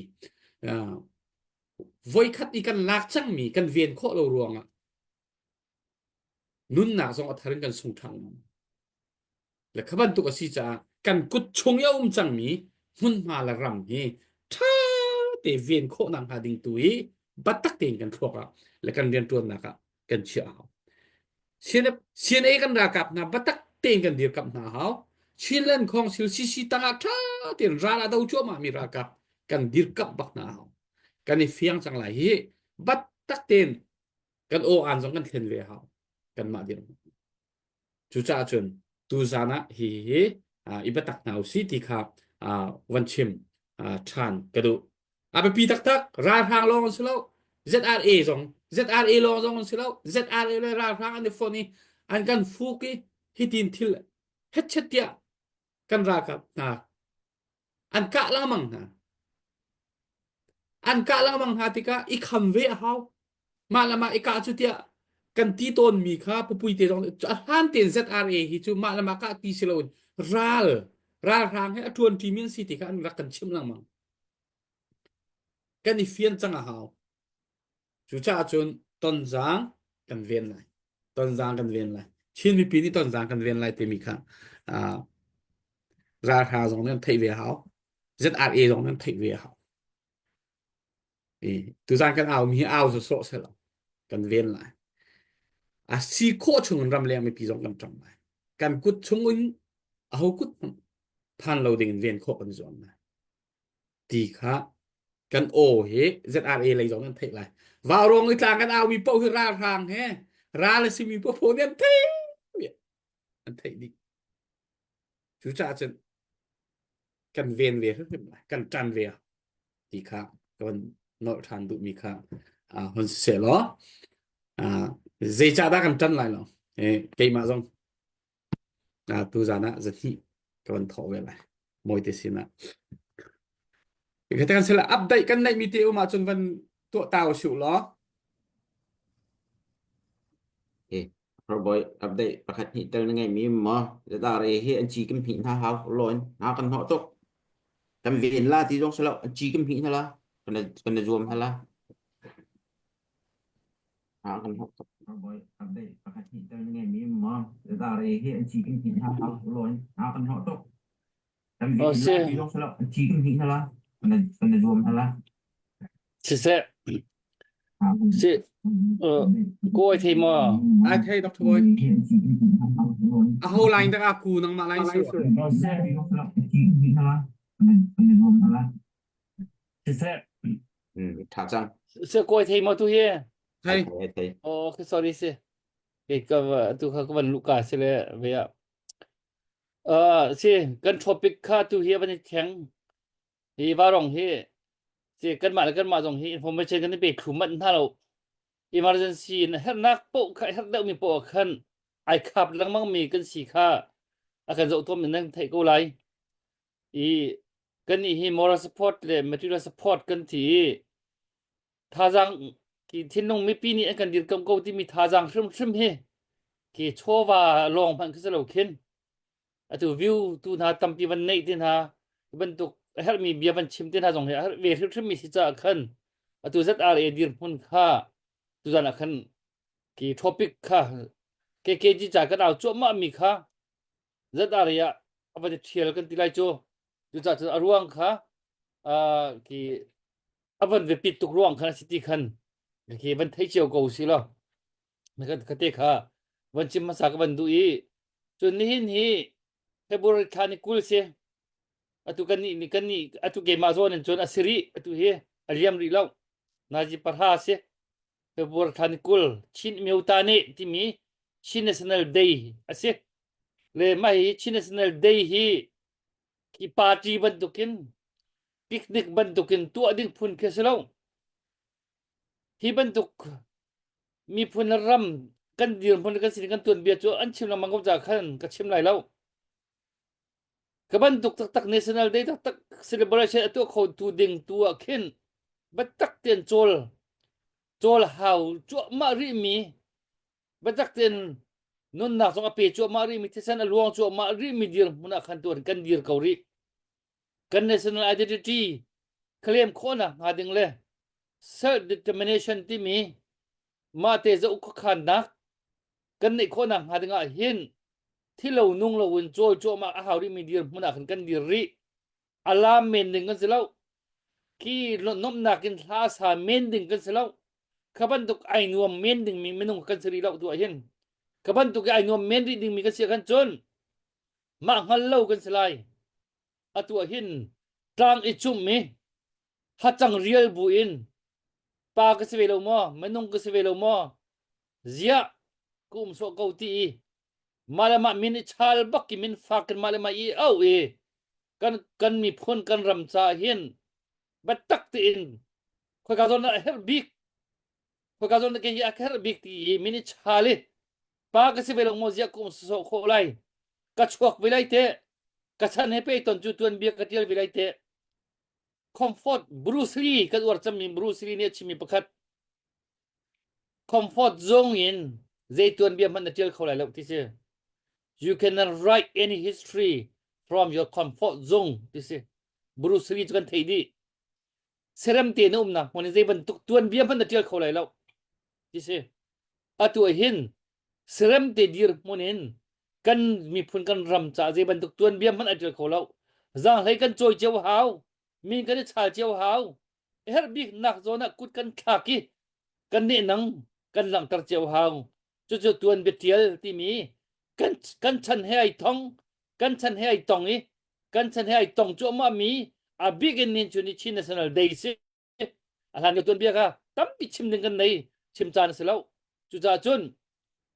uh, voikhat i kan lak cangmi kan ven khawh lo ruangah nunnak zong a thar in kan sung ṭhan le kha bantuk a si caah kan kut chung i a um cangmi hmunhma le ram hi ṭha te ven khawhnak hnga ding tu hi biatak tein kan thluak ah le kan rianṭuannak ah kan chiah a hau. CNA kan ralkap hna biatak tein kan dirkamh hna a hau. Chinland Council CC tangah ṭha tein ral a do cuahmah mi ralkap kan dirkamh bak hna a hau. Kan i fiang cang lai hi biatak tein kan aw aan zong kan thlen ve a hau kanmah dirhmun cucaah cun tuzan ah hi hi i biatak hna usih ti kha. van chim ṭhan ka duh. A biapi taktak ralhrang lawng an si lo ZRA zong ZRA lawng zong an si lo ZRA le ralhrang an i fonh i an kan fuk i hitin thil hetchet tiah kan ralkap hna an kah lengmang hna. An kah lengmang hna tikah i kham ve a hau. Mah le mah i kah cu tiah kan ti tawnmi kha pupui te zong a hlan tein ZRA hi cu mah le mah kah ti si loin ral ralhrang he a ṭuan ṭimi an si ti kha an rak kan chimh lengmang. Kan i fian cang a hau. Cucaah cun tonzaang kan ven lai. Tonzaang kan ven lai. Chin mipi nih tonzaang kan ven lai timi kha uh, ralhrang zong nih an theih ve a hau. ZRA zong nih an theih ve a hau. I tuzan kan au mi hi au zu sawh selaw kan ven lai. A si khawh chung in ramleng mipi zong kan ṭang lai. Kan kut chung in aho kut hmanh phan lo ding in ven khawh kan zuam lai. Ti kha kan aw hi ZRA lei zong an theih lai. Vaurawng i tlang kan au mi paoh hi ralhrang he ral a simi paoh nih an theih an theih dih. Cucaah cun kan ven ve hrimhrim lai, kan ṭan ve ti kha ka van nolh ṭhan duhmi kha uh, hun siseh law uh, zeicahdah kan ṭan lai lo eh, keimah zong uh, tuzan ah zahnih ka van thawh ve lai mawite sinah kan sila update kan neih mi te um ahcun van tuah ta usih law Okay. Boy update pakhat hnih tel na ngeimi maw ZRA hi an ci kan hmih hna hau lawn hna kan hnawh tuk kan ven la ti zong si lo an ci kan hmih hna la kan kan zuam hna la hna kan hnawh tuk Boy update pakhat hnih tel na ngeimi maw ZRA hi an ci kan hmih hna hau lawn hna kan hnawh tuk kan Oh, ven si. la ti zong si lo an ci kan hmih hna la kan kan zuam hna la Siseh, si, uh, kawi thei maw? Ai thei Dr. Boy. A ho line dak a ku nangmah line si. Siseh, Tha cang. si kawi thei maw tu hi? Thei. Thei thei. Oh, okay, sorry si. Kei ka tu kha ka van luka si le ve ah. Uh, si, kan topic kha tu hi van i thleng. Hi varong hi si kanmah le kanmah zong hi information kan i pe thlu manh hna lo. Emergency in hernak paoh kha herh deuhmi paoh ah khan ai khap lengmang mi kan si kha a kan zoh tuam in nan theih ko lai. I kannih hi moral support le material support kan ti i thazaang ki thinlung mipi nih an kan dirkamh ko timi thazaang hrimhrim hi ki chawva lawng hmanh khi si lo khin atu view tu hna tampi van neih te hna bantuk a herhmi bia van chim te hna zong hi a herh ve hrimhrim mi si caah khan atu ZRA dirhmun kha tuzan ah khan ki topic kha KKG ca kan au cuahmah mi kha ZRA ah a van i thial kan ti lai cu cucaah cun a ruang kha uh, ki a van biapit tuk ruang khan a si ti khan khi van thei cio ko si law ka te kha van chim hmasa ka van duh i cun nihin hi February thla ni 20 si atu kan nih ni kan nih atu keimah zawn in cun a si rih atu hi a liam rih lo nazi pahra si February thla ni 20 Chin Myota nih timi Chin National Day a si le mah hi Chin National Day hi hi party bantukin picnic bantukin tuah ding phun khi a si lo Hi bantuk miphun le ram kan dirhmun kan sining kan tuanbia cu an chim lengmang ko caah khan ka chim lai lo. Ka bantuk taktak National Day taktak celebration a tuah kho tu ding tu ah khin biatak tein cawl cawl hau cuahmah rihmi biatak tein nunnak zong a pe cuahmah rihmi thisen a luang cuahmah rihmi dirhmun ah khan tuan kan dir ko rih. Kan national identity claim khawhnak hnga ding le self-determination timi mahte zoh khuakhannak kan neih khawhnak hnga ding ah hin thilo nung lo in cawl cuahmah a hau rihmi dirhmun ah khan kan dir rih. Alarm men ding kan si lo. Khi nomhnak in hla sa men ding kan si lo. Kha bantuk ai nuam men dingmi minung kan si rih lo tu ah hin. Kha bantuk i ai nuam men rih dingmi kan si ah khan cun mah hngal lo kan si lai. Atu ah hin tlang i cumh i hacang rial bu in pa ka si ve lo maw minung ka si ve lo maw ziah ka um sawh ko ti i mah le mah min i chal bak i min fak in mah le mah i auh i. Kan kan miphun kan ram ca hin biatak tein khoika zawn ah a herh bik khoika zawn ke hi a herh bik ti i min i chal i pa ka si ve lo maw ziah kum sawh khawh lai ka chuak ve lai te ka chan he pe ton cu tuan bia ka tial ve lai te comfort Bruce Lee kan uar cangmi Bruce Lee nih a chimmi pakhat comfort zone in zei tuanbia hmanh na tial kho lai lo ti si you cannot write any history from your comfort zone ti si Bruce Lee cu kan thei dih serem te na umnak hmun in zei bantuk tuanbia hmanh na tial kho lai lo ti si atu ah hin serem te dir hmun in kan miphun kan ram ca zei bantuk tuanbia hmanh a tial kho lo zaanghlei kan cawi cio hau min kan i chal cio hau herh bik nak zawn ah kut kan thlak i kan nehnang kan langhter cio hau cucu tuan biatial timi kan kan chan he ai thong kan chan he ai tong i kan chan he ai tong cuahmah mi a bik in nin chu ni Chin National Day si a hlan tuan bia kha tampi chim ding kan nei chim caan a si lo cucaah cun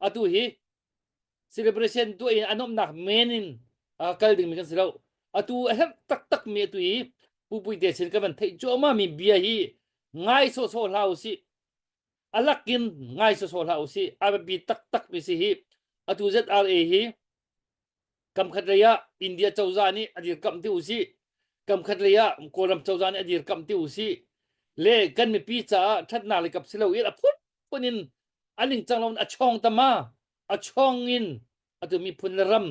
atu hi celebration tuah in a nuamhnak men in kal ding mi kan si lo atu a herh taktak mi atu hi pupui te sin kan van theih cuahmah mi bia hi ngai sawhsawh hlah usih a lakin ngai sawhsawh hlah usih a biapi taktak mi si hi atu ZRA hi kamkhat lei ah India cozah nih a dirkamh ti usih kamkhat lei ah Kawlram cozah nih a dirkamh ti usih le kan mipi caah ṭhatnak le kap si lo in a phunphun in a ningcang lo in a chawng tama a chawng in atu miphun le ram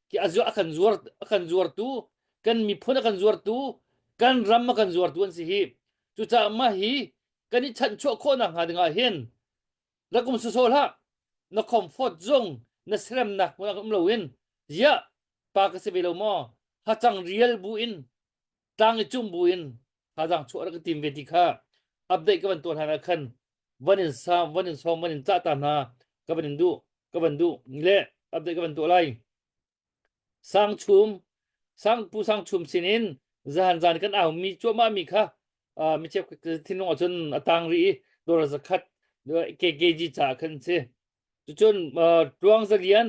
ki a a kan zuar a kan zuartu kan miphun a kan zuartu kan ram a kan zuartu an si hi cucaah mah hi kan i chanhchuah khawhnak hnga dingah hin na kum sawsawh hlah na comfort zong na seremnak hmun ah um loin ziah pa ka si ve lo maw hacang rial bu in tlang i cung bu in thazang chuah rak ka tim ve ti kha update ka van tuah hlan ah khan van in sa van in sawm van in cah ta hna ka van in duh ka van duh le update ka van tuah lai Sangchum Sangpu Sangchum sinin zahan zan kan au mi cuahmah mi kha uh, mi cheu thinlung ahcun a tang rih i dawr zakhat KKG ca khan si cucun uh, Tluang Zalian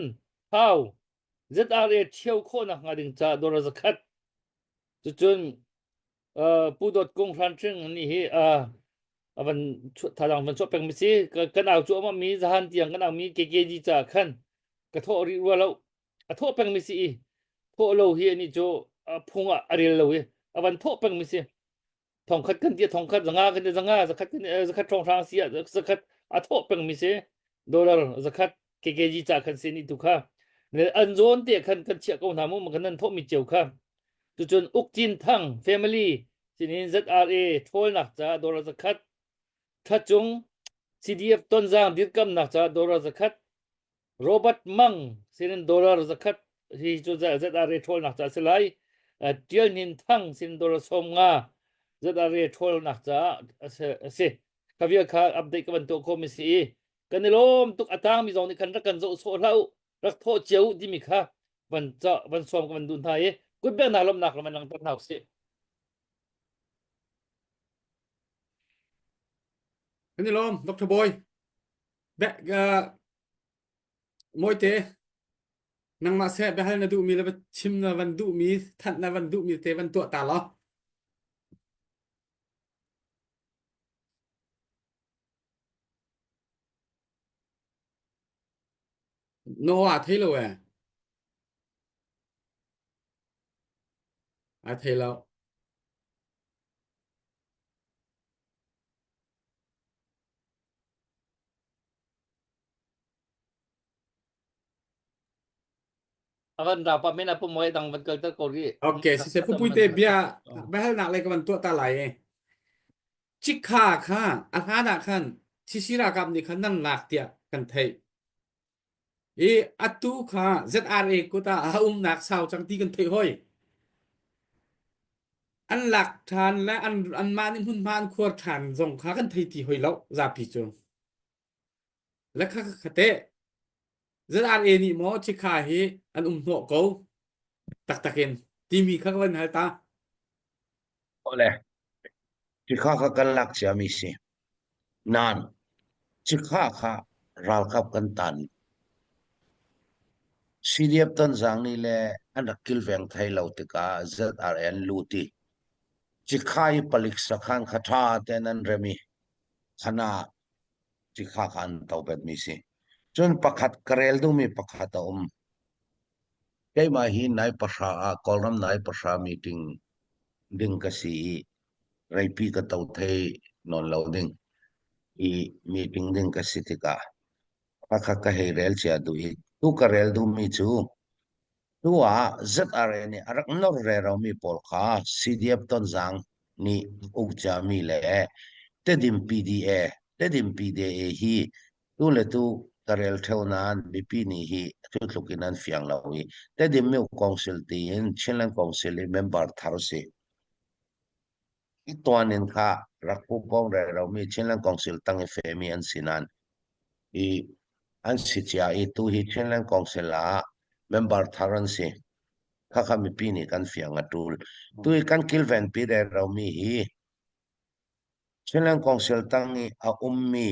Thau ZRA ṭhio khawhnak hnga ding ca dawr zakhat cucun uh, Pu Dawt Kung Hran Hring nih hi uh, a van thadang van chuah peng mi si kan au cuahmah mi zahan tiang kan au mi KKG ca khan ka thawh rih rua lo a thawh peng mi si i thawh lo hi ani cu phung ah a rel lo i a van thawh peng mi si thongkhat kan ti thongkhat zanga kan ti zanga zakhat kan zakhat thong hrang si ah zakhat a thawh peng mi si dollar zakhat KKG ca khan si ni tu kha an zawn te khan kan chiah ko hna mu kan nan thawh mi cio kha cucun Ukcin Thang family sinin ZRA ṭhawlnak ca dollar zakhat Thacung CDF Tonzang dirkamnak ca dollar zakhat Robert Mang sinin dollar zakhat hi cu ZRA ṭhawlnak ca a si lai. Tial Hnin Thang sin dollar 50 ZRA ṭhawlnak caah a si. Kha vial kha update ka van tuah khawh mi si i kan i lawm tuk a tang mi zong nih khan rak kan zoh sawh hlah u rak thawh cio u timi kha van ca van sawm ka van duh hna i kutbeknak lawmhnak van langhter hna usih. Kan i lawm Dr. Boy. Be, uh, Mawite, nangmah seh biahal na duhmi le chim na van duhmi, thanh na van duhmi te van tuah ta law. No a thei lo eh. A thei lo. Avan ra pa men a pumoi dang van kalter ko ri. Okay, si se pupui te bia biahalnak le ka van tuah ta lai e. Cikha kha a hlan ah khan CC ralkap nih khan nan lak tiah kan theih. I atu kha ZRA kut ah a umnak sau cang ti kan theih hoi. An lak ṭhan le an anmah nih hmunhma an khuar ṭhan zong kha kan thei ti hoi lo zapi cu. Le kha kha teh ZRA nih maw cikha hi an um hnawh ko taktak in timi kha ka van hal ta. Ole. Cikha kha kan lak ciami si. Nain cikha kha ralkap kan tan. CDF Tonzang nih le an rak kilveng thai lo tikah ZRA an lut i Cikha i palik sakhan kha ṭha tein an rem i khan ah cikha kha an to betmi si. Cun pakhat ka rel duhmi pakhat a um. Keimah hi nai pahra ah Kawlram nai pahra meeting ding ka si i reipi ka to thei nawn lo ding i meeting ding ka si tikah khakha ka hei rel cia duh i tu ka rel duhmi cu tu ah ZRA nih a rak nor reromi pawl kha CDF Tonzang nih uk ciami le Tedim PDA Tedim PDA hi tu le tu ka rel theo nain mipi nih hi cu tluk in an fiang lo i Tedim Myo Council tiin Chinland Council i member thar si. I tuan in kha rak pu pawng reromi Chinland Council tang i femi an si nain i an si cia i tu hi Chinland Council ah member thar an si. Khakha mipi nih kan fiang a tul. Tu i kan kilvenpi reromi hi Chinland Council tang i a ummi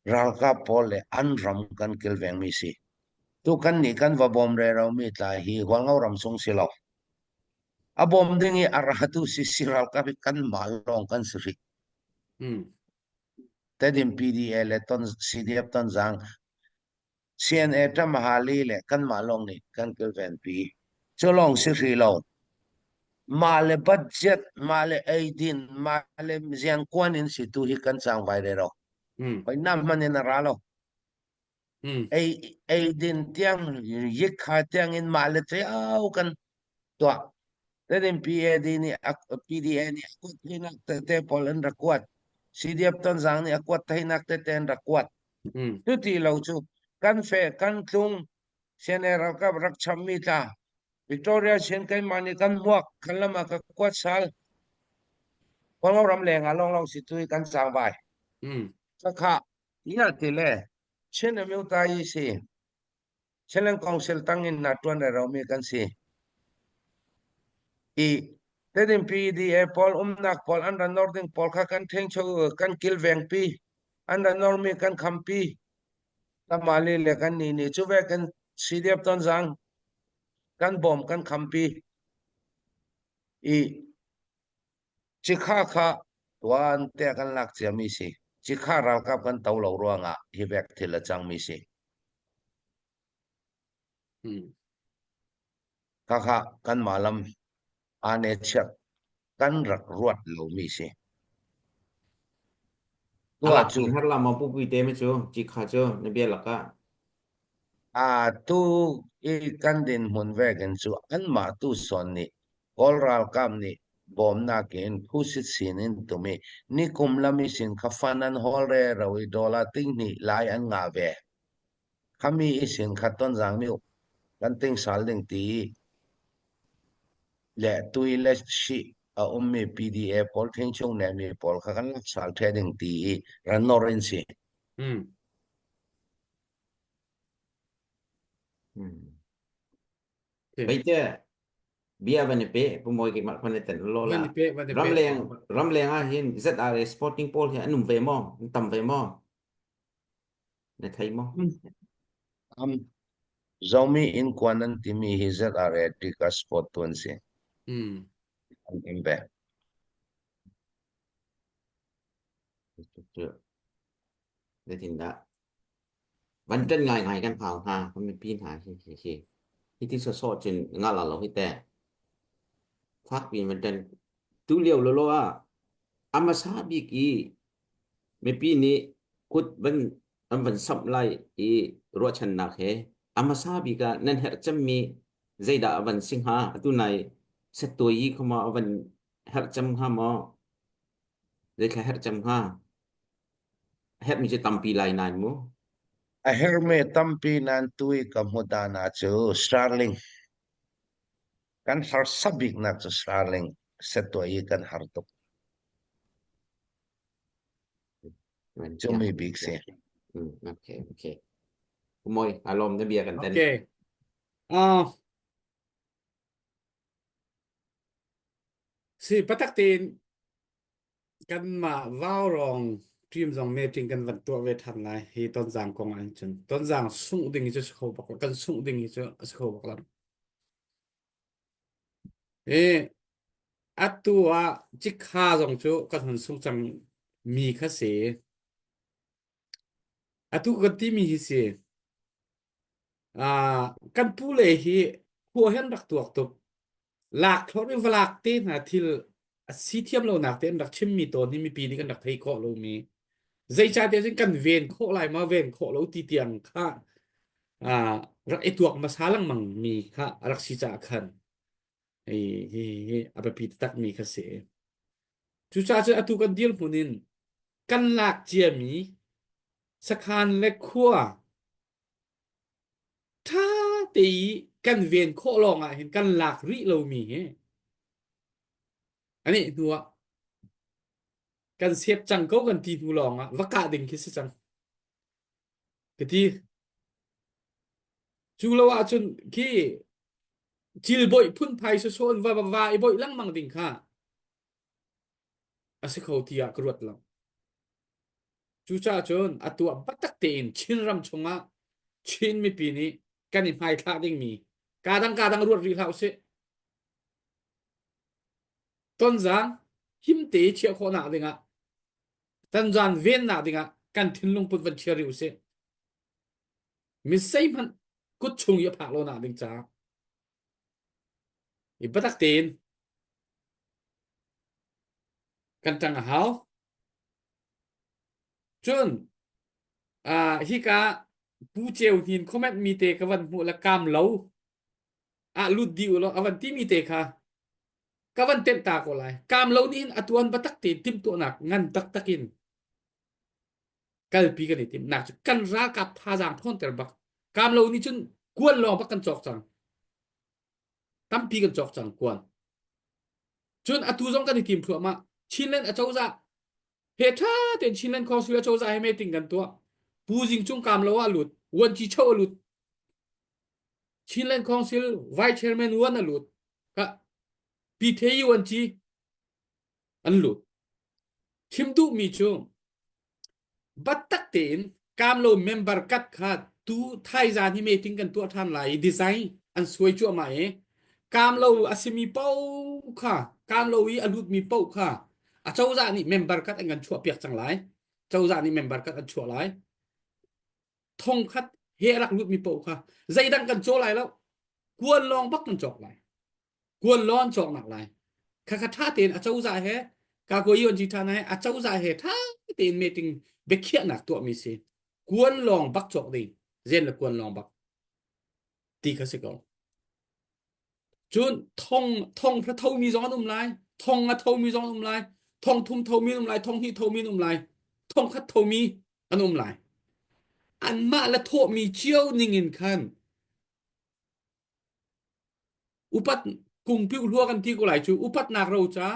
ralkap pawl le an ram kan kilvengmi si. Tu kan nih kan va bawm reromi tlai hi Hualngo ram chung si lo. A bawm ding i a ratu si si ralkap hi kanmah lawng kan si rih. Tedim PDA le ton CDF Tonzang CNA Ṭamhali le kanmah lawng nih kan kilvenpi. Cu lawng si hrih lo. Mah le budget, mah le eidin, mah le ziangkuan in si tu hi kan cangvai rero. Hoi nam hman in a ra lo. Ei eidin tiang yikha tiang in mah le cio kan tuah. Tedim PAD nih PDA nih a kuat theinak tete pawl an rak kuat. CDF Tonzang nih a kuat theinak tete an rak kuat. Cuti lo cu kan fe kan tlung CNA ralkap rak chammi tla Victoria Chin keimah nih kan hmuak kan lam ah ka kuat sal Kawlro ram leng ah lawnglawng si tu hi kan cangvai. Khakha ia ti le Chin Amyota yi si Chinland Council tang in na tuan romi kan si. I tedim PDA pawl umnak pawl an ra nor ding pawl kha kan theng cho kan kilveng pi an ra normi kan khampi tamali le kan ni ni chu ve kan CDF Tonzang kan bawm kan khampi i cikha kha tuan te kan lak ciami si cikha ralkap kan to lo ruangah hi vek thil a cangmi si khakha kan malam ane chiat kan rak ruat lomi si tua cu har la ma pu pui te me cu cikha cu na bia laka A tu i kan dinhmun vekin cu anmah tu sawn nih Kawl ralkap nih bawmnak in phusit sin in tum i nikum lam i sin kha fan an hawl rero i dollar tinghnih lai an ngah ve. Khami i sin kha Tonzang nih kan ting sal ding ti le tui le shi a ummi PDA pawl thingchung nemi pawl kha kan lak sal the ding ti i ran nor in si. Beite bia van i pe pumawi keimah khan ten lo la ramleng ramleng ah hin ZRA sporting pawl hi an um ve maw an tam ve maw na thei maw Um, Zomi in kuan an timi hi ZRA tika sport tu an si. An um ve. Zeitindah van ṭan ngaingai kan hau hna kan mipi hna hi hi hi hi ti sawsawh cun ngah la lo hi teh fak piin van ṭan tu lio lolo ah a hmasa bik i mipi nih kut van an van samh lai i ruahchannak he a hmasa bik ah nan herh cemmi zeidah a van si hnga atu nai settuai i khama a van herh cem hnga maw zeithla herh cem hnga Herhmi cu tampi lai nain mu. A herhmi tampi nain tui ka hmu dan ah cu Starling. Kan harsa biknak cu Starling setuah i kan har tuk. Cu mi bik si. Okay, okay. Moi, alom na bia kan ten. Okay. Uh, si patak tein Kanmah Vaurawng Team zong meeting kan van tuah ve than lai hi tonzang kong ah hin cun tonzang sungh ding hi cu si kho bak lo kan sungh ding hi cu a si kho bak lo. I atu ah cikha zong cu kan hun sung cang mi kha si. Atu kan timi hi si ah kan pu le hi khua hen rak tuak tuk lak thlor i va lak te hna thil a si thiam lonak te an rak chimmi tawn hi mipi nih kan rak thei khawh lomi zeicahtiah cun kan ven khawh lai ma ven khawh lo ti tiang kha ah rak i tuak hmasa lengmang mi kha a rak si caah khan hi hi hi a biapi taktak mi kha si. Cucaah cun atu kan dirhmun in kan lak ciami sakhan le khua ṭha te i kan ven khawh lawng ah hin kan lak rih lomi hi ani hnu ah kan sep cang ko kan ti hnu lawng ah va kah ding khi si cang ka ti cu lo ahcun khi cilboih phunphai sawsawh in va va va i boih lengmang ding kha a si kho tiah ka ruat lo. Cucaah cun a tuah biatak tein Chinram chungah Chin mipi nih kan i hmaithlah dingmi kadang kadang ruat rih hlah usih. Tonzang himte chiah khawhnak dingah tonzang vennak dingah kan thinlung put van chia rih usih. Mi zeihmanh kut chung i a phak lo nak ding caah i biatak tein kan ṭang a hau. Cun uh, hika Pu Ceu Hnin comment mi te ka van hmuh le kaam lo ah lut dih u law a van ti mi te kha ka van tenh ta ko lai. Kaam lo nih hin a tuan biatak tein timhtuahnak ngan taktak in kalpi kan i tim nak cu kan ralkap thazaang ṭhawnter bak. Kaam lo nih cun kuan lawng bak kan cawk cang. Tampi kan cawk cang kuan. Cun atu zong kan i tim thluahmah. Chinland acozah he ṭha tein Chinland Council acozah he meeting kan tuah. Pu Zing Cung Kaam lo ah lut, Vuanci Cho a lut. Chinland Council Vice Chairman Wan a lut. Ka PTU Vuanci an lut. Chim duhmi cu Biatak tein Kamlo member kat kha tu thaizan hi meeting kan tuah ṭhan lai i design an suai cuahmah i Kamlo a simi paoh kha Kamlo i a lutmi paoh kha a cozah nih member kat an kan chuahpiak cang lai. Cozah nih member kat an chuah lai. Thongkhat he a rak lutmi paoh kha zeidang kan caw lai lo. Kuan lawng bak kan cawk lai. Kuan lawng cawknak lai. Khakha ṭha tein a cozah he Kakuayi on ṭha he a cozah he ṭha tein meeting biakhiahnak tuahmi si. Kuan lawng bak cawk ding. Zen le kuan lawng bak ti kha si ko. Cun thong thong hra thomi zong an um lai, thong a thomi zong an um lai, thong thum thomi an um lai, thong hnih thomi an um lai, thong khat thomi an um lai. Anmah le thawhmi cio ning in khan Upat kungpi hlua kan ti ko lai cu upatnak roca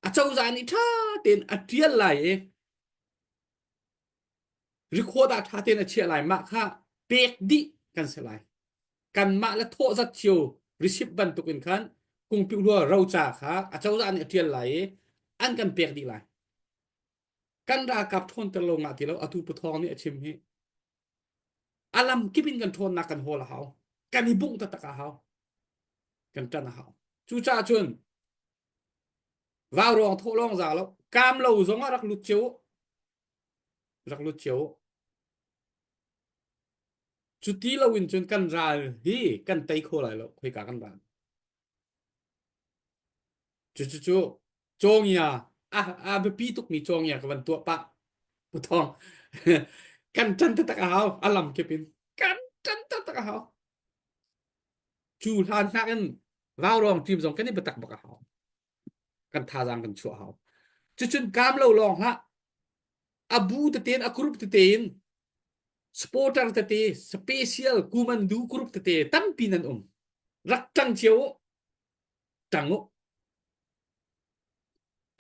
a cozah nih ṭha tein a ṭial lai i record ah ṭha tein a chiah lai mah kha pek dih kan si lai. Kanmah le thawh zat cio receipt bantuk in khan kungpi hlua roca kha a cozah nih a ṭial lai i an kan pek dih lai. Kan ralkap ṭhawnter lo ngah ti lo atu Pu Thawng nih a chim hi. A lam kip in kan ṭhawnnak kan hawl a hau. Kan i bungh taktak a hau. Kan ṭan a hau. Cucaah cun vaurawng thawh lawng za lo. Kaam lo zong ah rak lut cio u. Rak lut cio u. Cu ti lo in cun kan ral hi kan tei kho lai lo. Khoika kan ral. Cucu cawngia a a biapi tukmi cawngia ka van tuah pah. Pu Thawng kan ṭan taktak a hau a lam kip in kan ṭan taktak a hau. Cu hlan hnak in vaurawng team zong kan i biatak bak a hau. Kan thazaang kan chuah hau. Cucun kaam lo lawng hlah a bu tete in a group tete in supporter tete special kumandu group tete tampi nan um. Rak ṭang cio u. Ṭang u.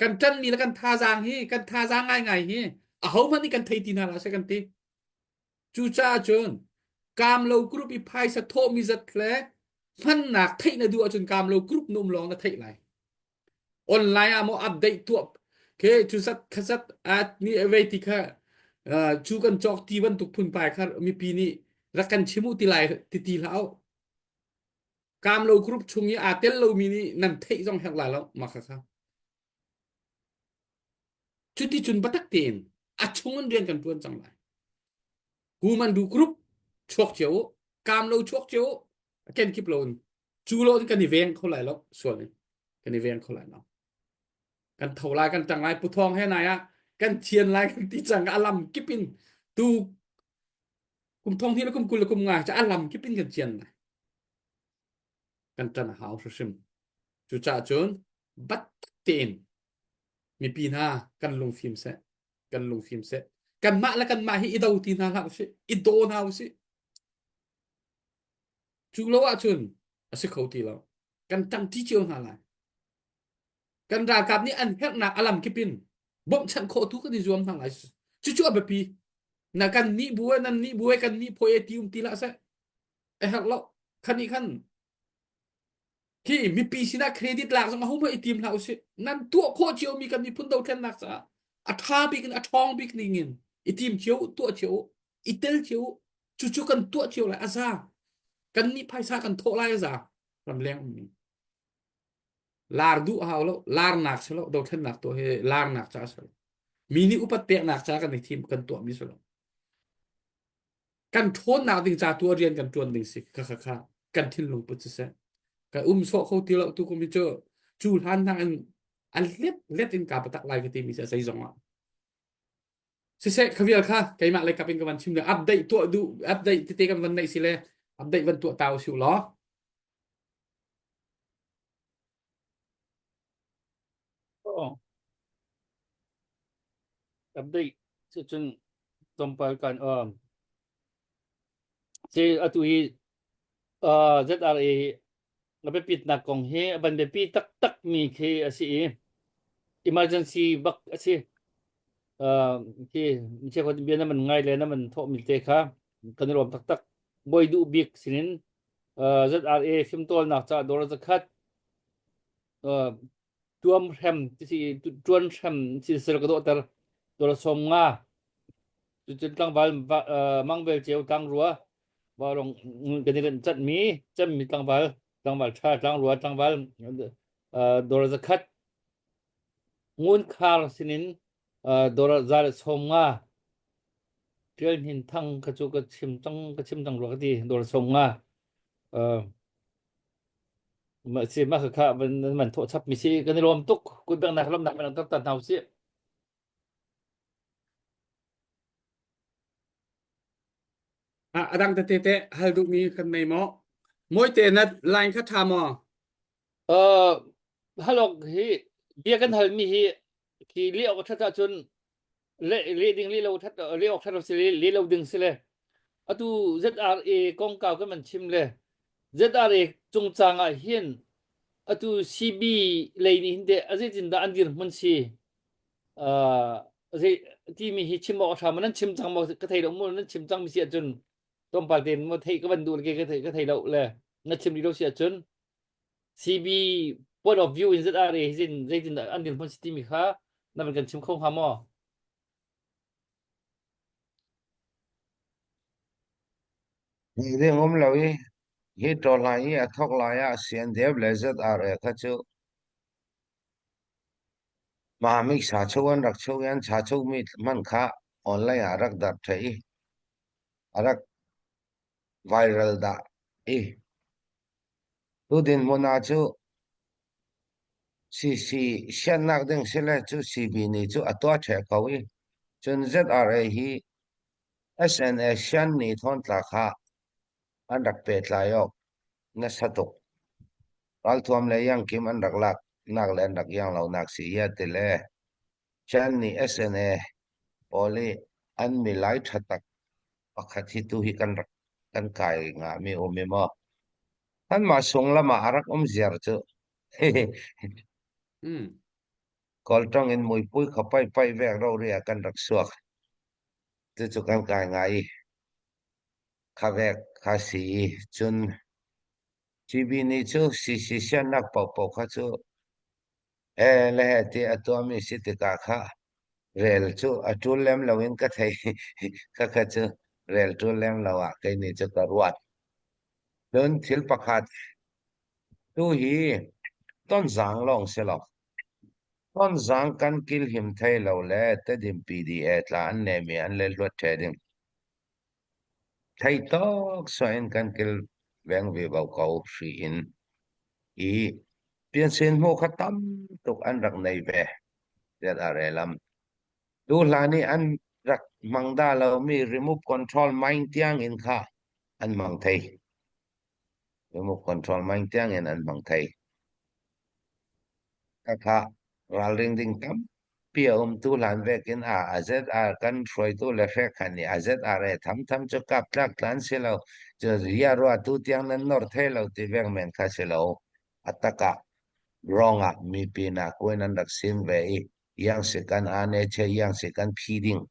Kan ṭanmi le kan thazaang hi kan thazaang ngaingai hi ahohmanh nih kan thei ti hna hlah seh kan ti. Cucaah cun kaamlo group i phaisa thawhmi zat le hmannak theih na duh ahcun kaamlo group na um lawng na theih lai. Online ah maw update tuah. Ke cu zat kha zat at ni vei ti kha cu kan cawk ti bantuk phunpai kha mipi nih rak kan chim u ti lai ti ti hlah u. Kam lo group chung i aa tel lomi nih nan theih zong herh lai lo mah kha kha. Cuti cun biatak tein a chung in rian kan ṭuan cang lai. Kumandu group chuak cio u, kam lo chuak cio u, kenkip lo in cu lo in kan i veng kho lai lo sual in kan i veng kho lai lo. Kan tho lai kan ṭang lai puthawng he nai ah kan thian lai kan ti cang a lam kip in tu kum thong hi le kum 20 le kum nga ca a lam kip in kan thian lai. Kan ṭan a hau hrimhrim. Cucaah cun bat tein mipi hna kan lungfim seh kan lungfim seh kanmah le kanmah hi i do ti hna hlah usih i daw hna usih cu lo ahcun a si kho ti lo kan ṭangṭi cio hna lai kan ralkap nih an herhnak a lam kip in bawmhchanh khawh tu kan i zuam hna lai cucu a biapi na kan nih bu nan nih bu kan nih phawi ti um ti lah seh a herh lo khan i khan Khi mipi sinah credit lak zong ahohmanh i tim hlah usih. Nan tuah khawh ciomi kan miphun dothlennak caah a ṭha bik in a ṭhawng bik ning in i tim cio u, tuah cio u, i tel cio u. Cucu kan tuah cio lai a za. Kan nih phaisa kan thawh lai a za. Ramleng ummi. Lar duh hau lo, larnak si lo, dothlennak tuah hi larnak ca si lo. Mi nih upat peknak ca kan i thim kan tuahmi si lo. Kan ṭhawnnak ding ca tu ah rian kan ṭuan ding si kha kha kha kan thinlung put siseh ka um sawh kho ti lo tu kum hi cu cu hlan hna in an let let in ka patak lai ka ti mi si a zeizong ah siseh khavial kha keimah lei kap in ka van chim le update tuah duh update tete kan van neih si le update van tuah ta usih law Oh. Update cun tlawmpal kan um. Si atu hi uh, ZRA a biapitnak kong hi a van biapi taktak mi khi a si i emergency bak a si. Uh, khi cheukhat bia na man ngai le na man thawh mi te kha kan i lawm taktak. Bawi duh bik sinin uh, ZRA fimtawlnak ca dawr zakhat uh, tuam hrem ti si tuan hrem si sel ka dawhter dawr 50 cucun tlangval mangvel ceu tlangrua varong kan i cat mi cemmi tlangval tlangval tha tlangrua tlangval dawr zakhat ngun khar sinin dawr 150 Tial Hnin Thang kha cu ka chim cang ka chim cang rua ka ti dawr 50 Mah si mah kha van man thawh chap mi si kan i lawm tuk kut bengnak lawmnak man tak tan hau si. A adang tete te hal duh mi kan nei maw? Moi te na line kha tha maw? Uh, halok hi bia kan hal mi hi khi li ok that ahcun le le ding le lo that le ok that si le le lo ding si le atu ZRA kongkau kan man chim le ZRA cungcang ah hin atu CB lei nih hin teh a zeitin dah an dirhmun si uh, zei timi hi chim awk a ṭha maw nan chim cang maw ka thei lo mu nan chim cang mi si ahcun tlawmpal tein maw theih ka van duh le ka thei ka thei lo le na chim rih lo si ahcun CB point of view in ZRA hi zin zeitin dah an dirhmun si timi kha na van kan chim kho hnga maw? Hi ding um lo i hi ṭawhhlai i a thawk lai ah CNDF le ZRA kha cu Mamik sa cho an rak cho i an cha chomi hmanh kha online ah a rak darh ṭheh i a rak viral dah i tu dinhmun ah cu CC siannak ding sile cu CB nih cu a tuah ṭheh ko i cun ZRA hi SNA sian nih thawntla kha an rak pehtlai awk nasa tuk. Ralthuam le iangkim an rak lak nak le an rak iang lo nak si hi a ti le Chan nih SNA pawl i an milai ṭha tak pakhat hi tu hi kan rak kan kai ngami um i maw anmah sung lam ah a rak um ziar cu Mm. Kawlṭong in muipui kha pai pai vek rori ah kan rak suak cucu kan kai ngai i kha vek kha si i cun CB nih cu CC siannak paohpaoh kha cu. He le he ti a tuahmi si tikah kha rel cu a ṭul lem loin ka thei. Khakha cu rel ṭul lem lo ah kei nih cu ka ruat. Cun thil pakhat tu hi Tonzang lawng si lo. Tonzang kan kilhim thai lo le Tedim PDA tla an nemi an le hluat ṭhe ding. Thei tawk sawh in kan kilveng vivo ko hri in i piansin hmu kha tam tuk an rak nei ve tiah a relam. Tu hlan i an rak hmang dah lomi remote control mine tiang in kha an hmang thei. Remote control mine tiang in an hmang thei. Khakha ralring ding tampi a um. Tu hlan vekin a AZR kan hruaitu le hrekhan nih AZR e thamtham cu kap tlak tlan si lo. Cu ria rua tu tiang nan nor thei lo ti veng men kha si lo. A tak ah rong ah mipi na kuin an rak sim ve i yang si kan ane che yang si kan phi ding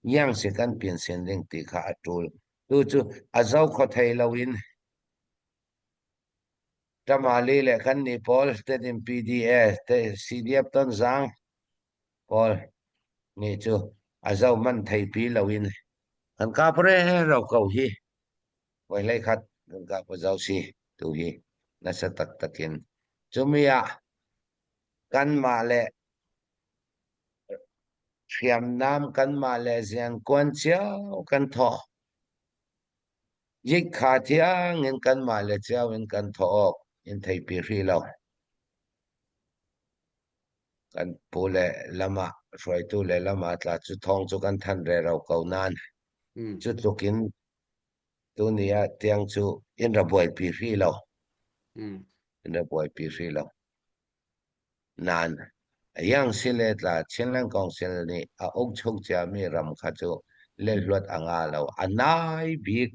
yang si kan pin sin ding ti kha a tul. Tu cu a zo kho thei lo in Tamale le kannih pawl Tedim PDA te CDF Tonzang pawl nih cu a zo man theipi loin kan kap rero ko hi. Voi hlei khat kan kap zo si tu hi nasa taktak in. Cumi ah kanmah le hriamnam kanmah le ziankuan cio kan thawh. Yikha thiang in kanmah le cio in kan thawh awk in theipi hrih lo. Kan pu le lam ah hruaitu le lam ah tla cu thawng cu kan thanh rero ko nain cu tluk in tuni ah tiang cu in ra buaipi hrih lo. In ra buaipi hrih lo. Nain Yang Sile tla Chinland Council nih a uk chung ciami ram kha cu lehluat a ngah lo. A nai bik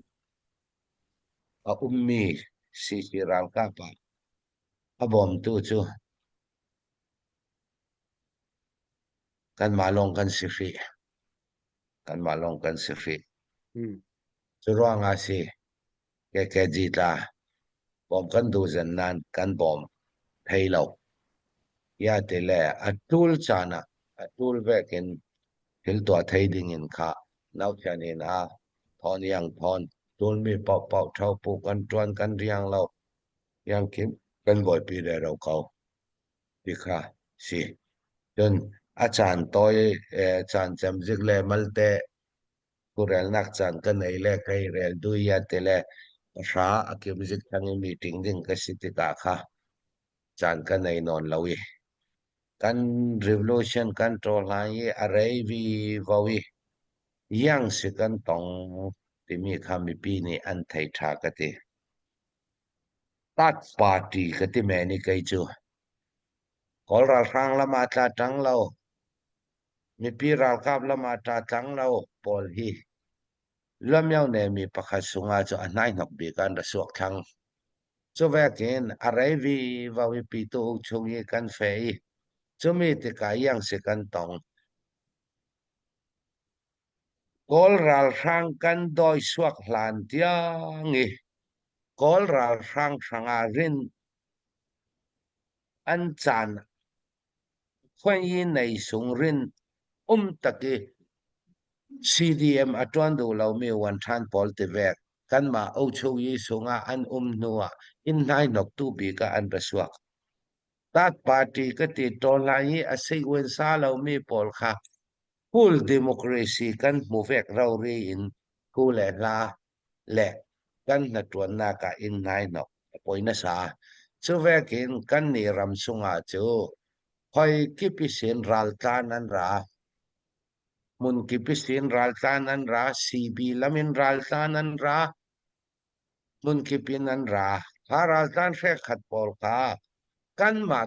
a ummi CC ralkap ah a bawmtu cu kanmah lawng kan si hrih. Kanmah lawng kan si hrih. Cu ruangah si KKG tla bawm kan duh zen nain kan bawm thei lo. Ya ti le a ṭul caan ah a ṭul vekin thil tuah thei ding in kha nauthian in a thawn iang thawn ṭulmi paohpaoh ṭho pu kan ṭuan kan riang lo iang khi kan buaipi rero ko ti kha si. Cun a caan tawi caan cemzik le malte Khurelnak caan ka nei le kei rel dui a ti le pahra a kim zik thang i meeting ding ka si tikah kha caan ka nei nawn lo i kan revolution kan ṭawhlan i a rei vi vo i yang si kan tong timi kha mipi nih an thei ṭha ka ti. Tat party ka ti men i kei cu Kawl ralhrang lam ah tla ṭang lo, mipi ralkap lam ah ṭa tlang lo pawl hi Luamyone mi pakhat sungah cu a hnaihnok bik an ra suak thlang. Cu vekin a rei vi vo i pitu uk chung i kan fe i cumi tikah iang si kan tong. Kawl ralhrang kan dawi suak hlan tiang i Kawl ralhrang hrangah rin an caan khuai nei sung rin um tak i CDM a ṭuan duh lomi uan ṭhan pawl tivek kanmah Ochoyi sungah an um hnu ah inn hnainoktu bik ah an ra suak. Tat party ka ti tawn lai i a sei uen sa lomi pawl kha full democracy kan hmu vek rori in thu le hla le kan hnaṭuannak ah inn hnainok a poi nasa. Cu vekin kannih ram chungah cu hoi kip i sin raltlan an ra. Hmun kip i sin raltlan an ra, CB lam in raltlan an ra, hmun kip in an ra. Kha raltlan hrekhat pawl kha kanmah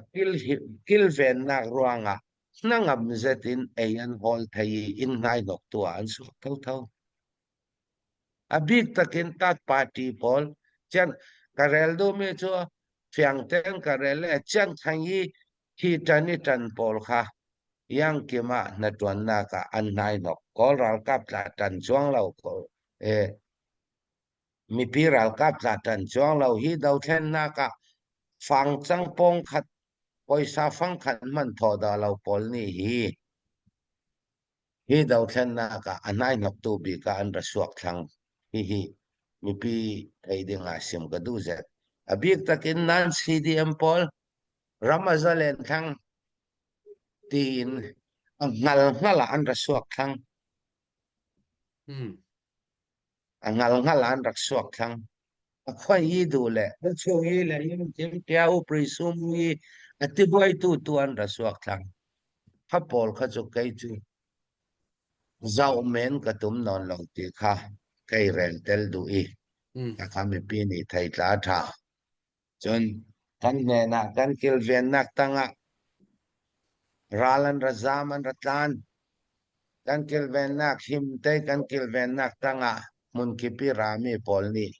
kilvennak ruangah hnangam zet in ei an hawl thei i inn hnainok tu ah an suak thotho. A bik takin tat party pawl cian ka rel duhmi cu fiang tein ka rel le cian khang i hi ṭan i ṭan pawl kha iangkim ah hnaṭuannak ah an hnainok. Kawl ralkap tla ṭan cuang lo ko e mipi ralkap tla ṭan cuang lo hi dothlennak ah fangcang pawng khat. Poisa fangkhat hmanh thawh dah lo pawl nih hi hi dothlennak ah a hnaihnoktu bik ah an ra suak thlang. Hihi mipi thei ding ah sim ka duh zet. A bik takin nan CDM pawl ram a zalen thlang tiin a hngal hngal ah an ra suak thlang. A ngal ngal ah an rak suak thlang. A khoi i duh le a chung i le yin tim tia u pri sum i a tibuai tu tu an ra suak thlang. Kha pawl kha cu kei cu zau men ka tum nawn lo ti kha kei rel tel duh i ka kha mipi nih thei tla tha. Cun kan hnenah kan kilvennak tangah ral an ra zam an ra tlan. Kan kilvennak himte kan kilvennak tangah hmunkip i rami pawl nih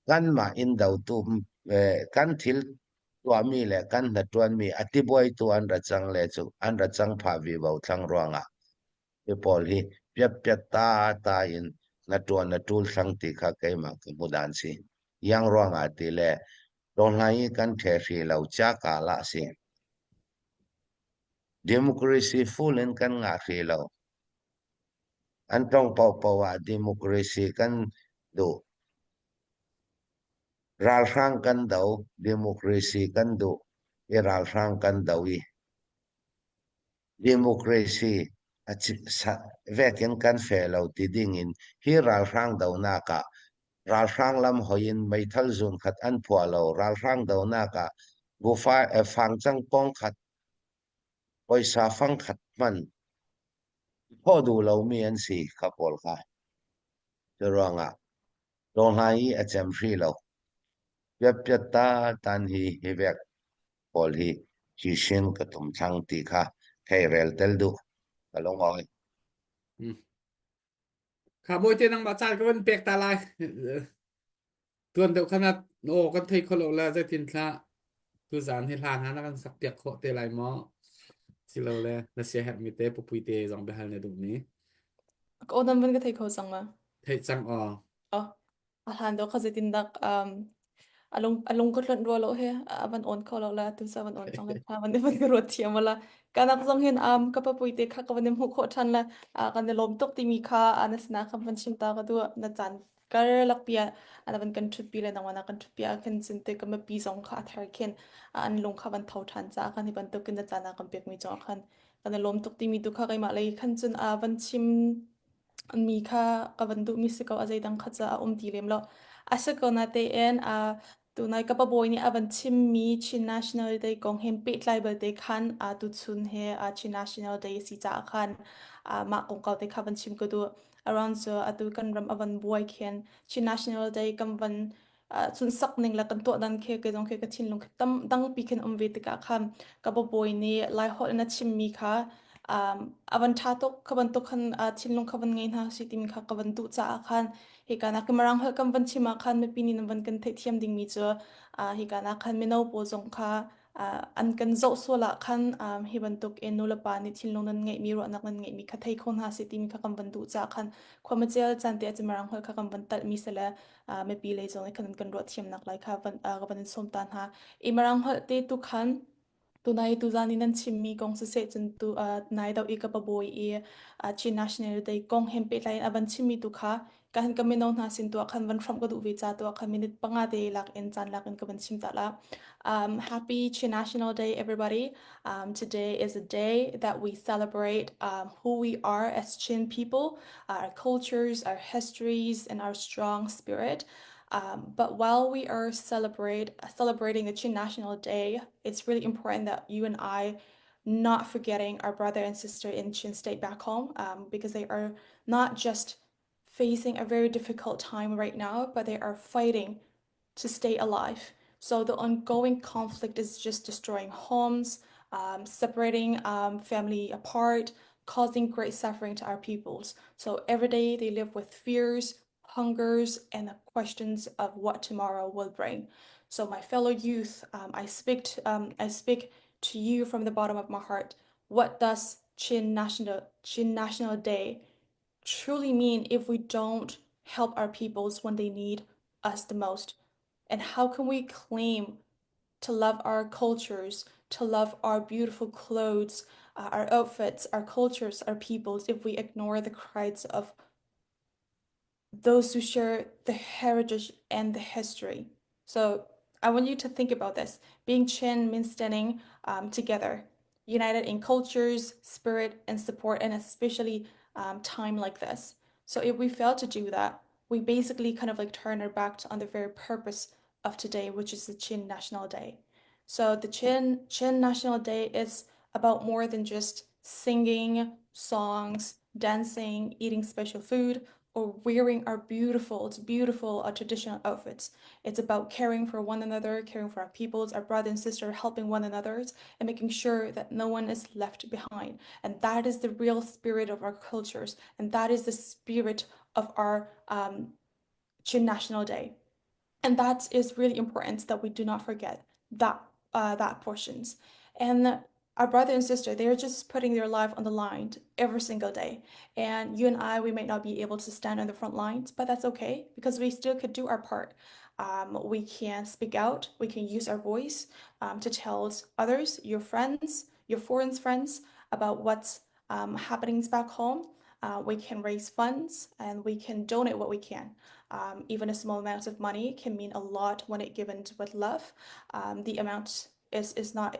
kanmah inn dotu kan thil tuahmi le kan hnaṭuanmi a tibuaitu an ra cang le cu an ra cang phah vivo thlang ruangah hi pawl hi piatpiat ta ta in na ṭuan na ṭul thlang ti kha keimah ka hmu dan si. Yang ruangah ti le hlai i kan ṭhe hri lo cha ka lah si. Democracy full in kan ngah hri lo. An tong paohpaoh ah democracy kan duh. Ralhrang kan do, democracy kan duh i ralhrang kan do i Democracy a vekin kan fe lo ti dingin hi ralhrang donak ah ralhrang lam hoi in meithal zun khat an phuah lo ralhrang donak ah bufa fangcang pong khat poisa fang khat hman phaw duh lomi an si kha pawl kha cu ruangah Hlawhhlai i a cem hri lo. Piatpiat ta tan hi hi vek pawl hi chishin ka tum thlang ti kha thei rel tel duh. Ka lungawi. Kha bawi te nangmah caan ka van pek ta lai. Tuan deuh khan aw kan thei kho lo la zeitin thla tu zan hi hlan hna na kan sak piak khawh te lai maw? Silo le na sia herh mi te pupui te zong biahal na duh mi. Ka aw nan van ka thei kho cang ma? Theih cang aw. Oh, a hlan do kha zeitin dak um alung alung ka tluan rua lo he a van on kho lo la tu sa van on cang le van van ka ruat thiam la kanak zong hin um ka papui te kha ka van hmuh khawh than la kan i lawm tuk timi kha ana sana kan van chim ta ka du na caan karlak pi ah ana van kan thut pi le nangwana kan thut pi ah khin cun te ka mipi zong kha a thar khin an lung kha van tho than ca khan hi bantukin na caan ah kan pek mi cungah khan kan i lawm tuk timi tu kha keimah lei khan cun a van chim mi kha ka van duhmi si ko a zeidang kha ca a um ti lem lo a si ko na tein a tunai ka pabawi nih a van chimmi Chin National Day kong hin pehtlai belte khan a tuchun he a Chin National Day si caah khan mah kongkau te kha van chim ka duh around cu atu kan ram a van buai khin Chin National Day kan van sunsak ning le kan tuah dan khi kei zong khi ka thinlung khi tam dangpi khin um ve tikah khan ka babawi nih Lai holh in a chimmi kha um, a van ṭha tuk kha bantuk khan thinlung kha van ngei hna si timi kha ka van duh caah khan hika nak Mirang holh kan van chim ah khan mipi nih nan van kan theihthiam dingmi cu hika nak khan mino pawl zong kha an kan zoh sual ah khan hi bantuk in nulepa nih thinlung nan ngeihmi ruahnak nan ngeihmi kha thei kho hna seh timi kha kan van duh caah khan khuamacel caan te ah Mirang holh kha kan van talhmi si le mipi lei zong nih khan kan ruah thiamnak lai kha van ka van in sawm ta hna. I Mirang holh te tu khan Tunai tuzan i nan chimmi kong siseh cun tu nai do i ka pabawi i Chin National Day kong hem pehtlai in a van chimmi tu kha ka han ka mino hna sin tu ah khan van hramh ka duh ve ca tu ah khan minute panga te lak in caan lak in ka van chim ta la. Happy Chin National Day everybody. Today is a day that we celebrate who we are as Chin people, our cultures, our histories, and our strong spirit. But while we are celebrate, celebrating the Chin National Day, it's really important that you and I not forgetting our brother and sister in Chin State back home because they are not just facing a very difficult time right now, but they are fighting to stay alive. So the ongoing conflict is just destroying homes, separating family apart, causing great suffering to our peoples. So every day they live with fears, hungers, and the questions of what tomorrow will bring. So my fellow youth, I speak to, I speak to you from the bottom of my heart. What does Chin National Chin National Day truly mean if we don't help our peoples when they need us the most? And how can we claim to love our cultures, to love our beautiful clothes, uh, our outfits, our cultures, our peoples, if we ignore the cries of those who share the heritage and the history. So I want you to think about this. Being Chin means standing um, together, united in cultures, spirit, and support, and especially um, time like this. So if we fail to do that, we basically kind of like turn our back on the very purpose of today, which is the Chin National Day. So the Chin Chin National Day is about more than just singing songs, dancing, eating special food, or wearing our beautiful, it's beautiful uh, traditional outfits. It's about caring for one another, caring for our peoples, our brother and sister, helping one another, and making sure that no one is left behind. And that is the real spirit of our cultures, and that is the spirit of our um, Chin National Day. And that is really important that we do not forget that uh, that portions. And our brother and sister, they're just putting their life on the line every single day. And you and I, we may not be able to stand on the front lines, but that's okay because we still could do our part. Um, we can speak out, we can use our voice um, to tell others, your friends, your foreign friends, about what's um, happenings back home. Uh, we can raise funds and we can donate what we can. Um, even a small amount of money can mean a lot when it given with love. Um, the amount is is not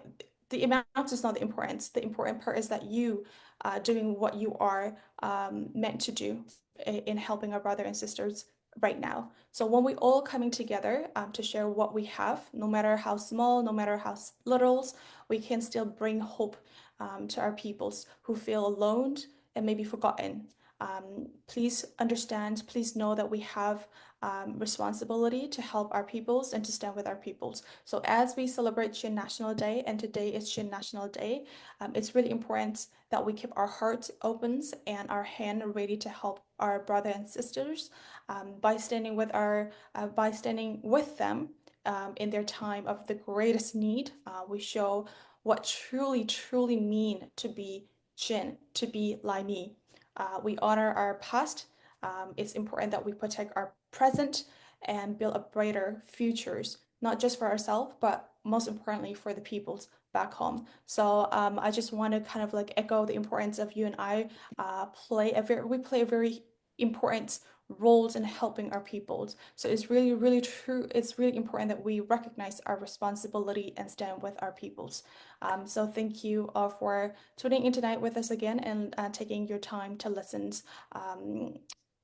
the amount is not the important. The important part is that you uh, doing what you are um, meant to do in helping our brother and sisters right now. So when we all coming together um, to share what we have, no matter how small, no matter how little, we can still bring hope um, to our peoples who feel alone and maybe forgotten. Um, please understand, please know that we have um, responsibility to help our peoples and to stand with our peoples. So as we celebrate Chin National Day, and today is Chin National Day, um, it's really important that we keep our hearts open and our hand ready to help our brother and sisters um, by standing with our uh, by standing with them um, in their time of the greatest need. Uh, we show what truly, truly mean to be Chin, to be Laimi. Uh, we honor our past. Um, it's important that we protect our present and build a brighter futures, not just for ourselves, but most importantly for the peoples back home. So um, I just want to kind of like echo the importance of you and I uh, play a very we play a very important roles in helping our peoples. So it's really, really true. It's really important that we recognize our responsibility and stand with our peoples. Um, so thank you all for tuning in tonight with us again and uh, taking your time to listen um,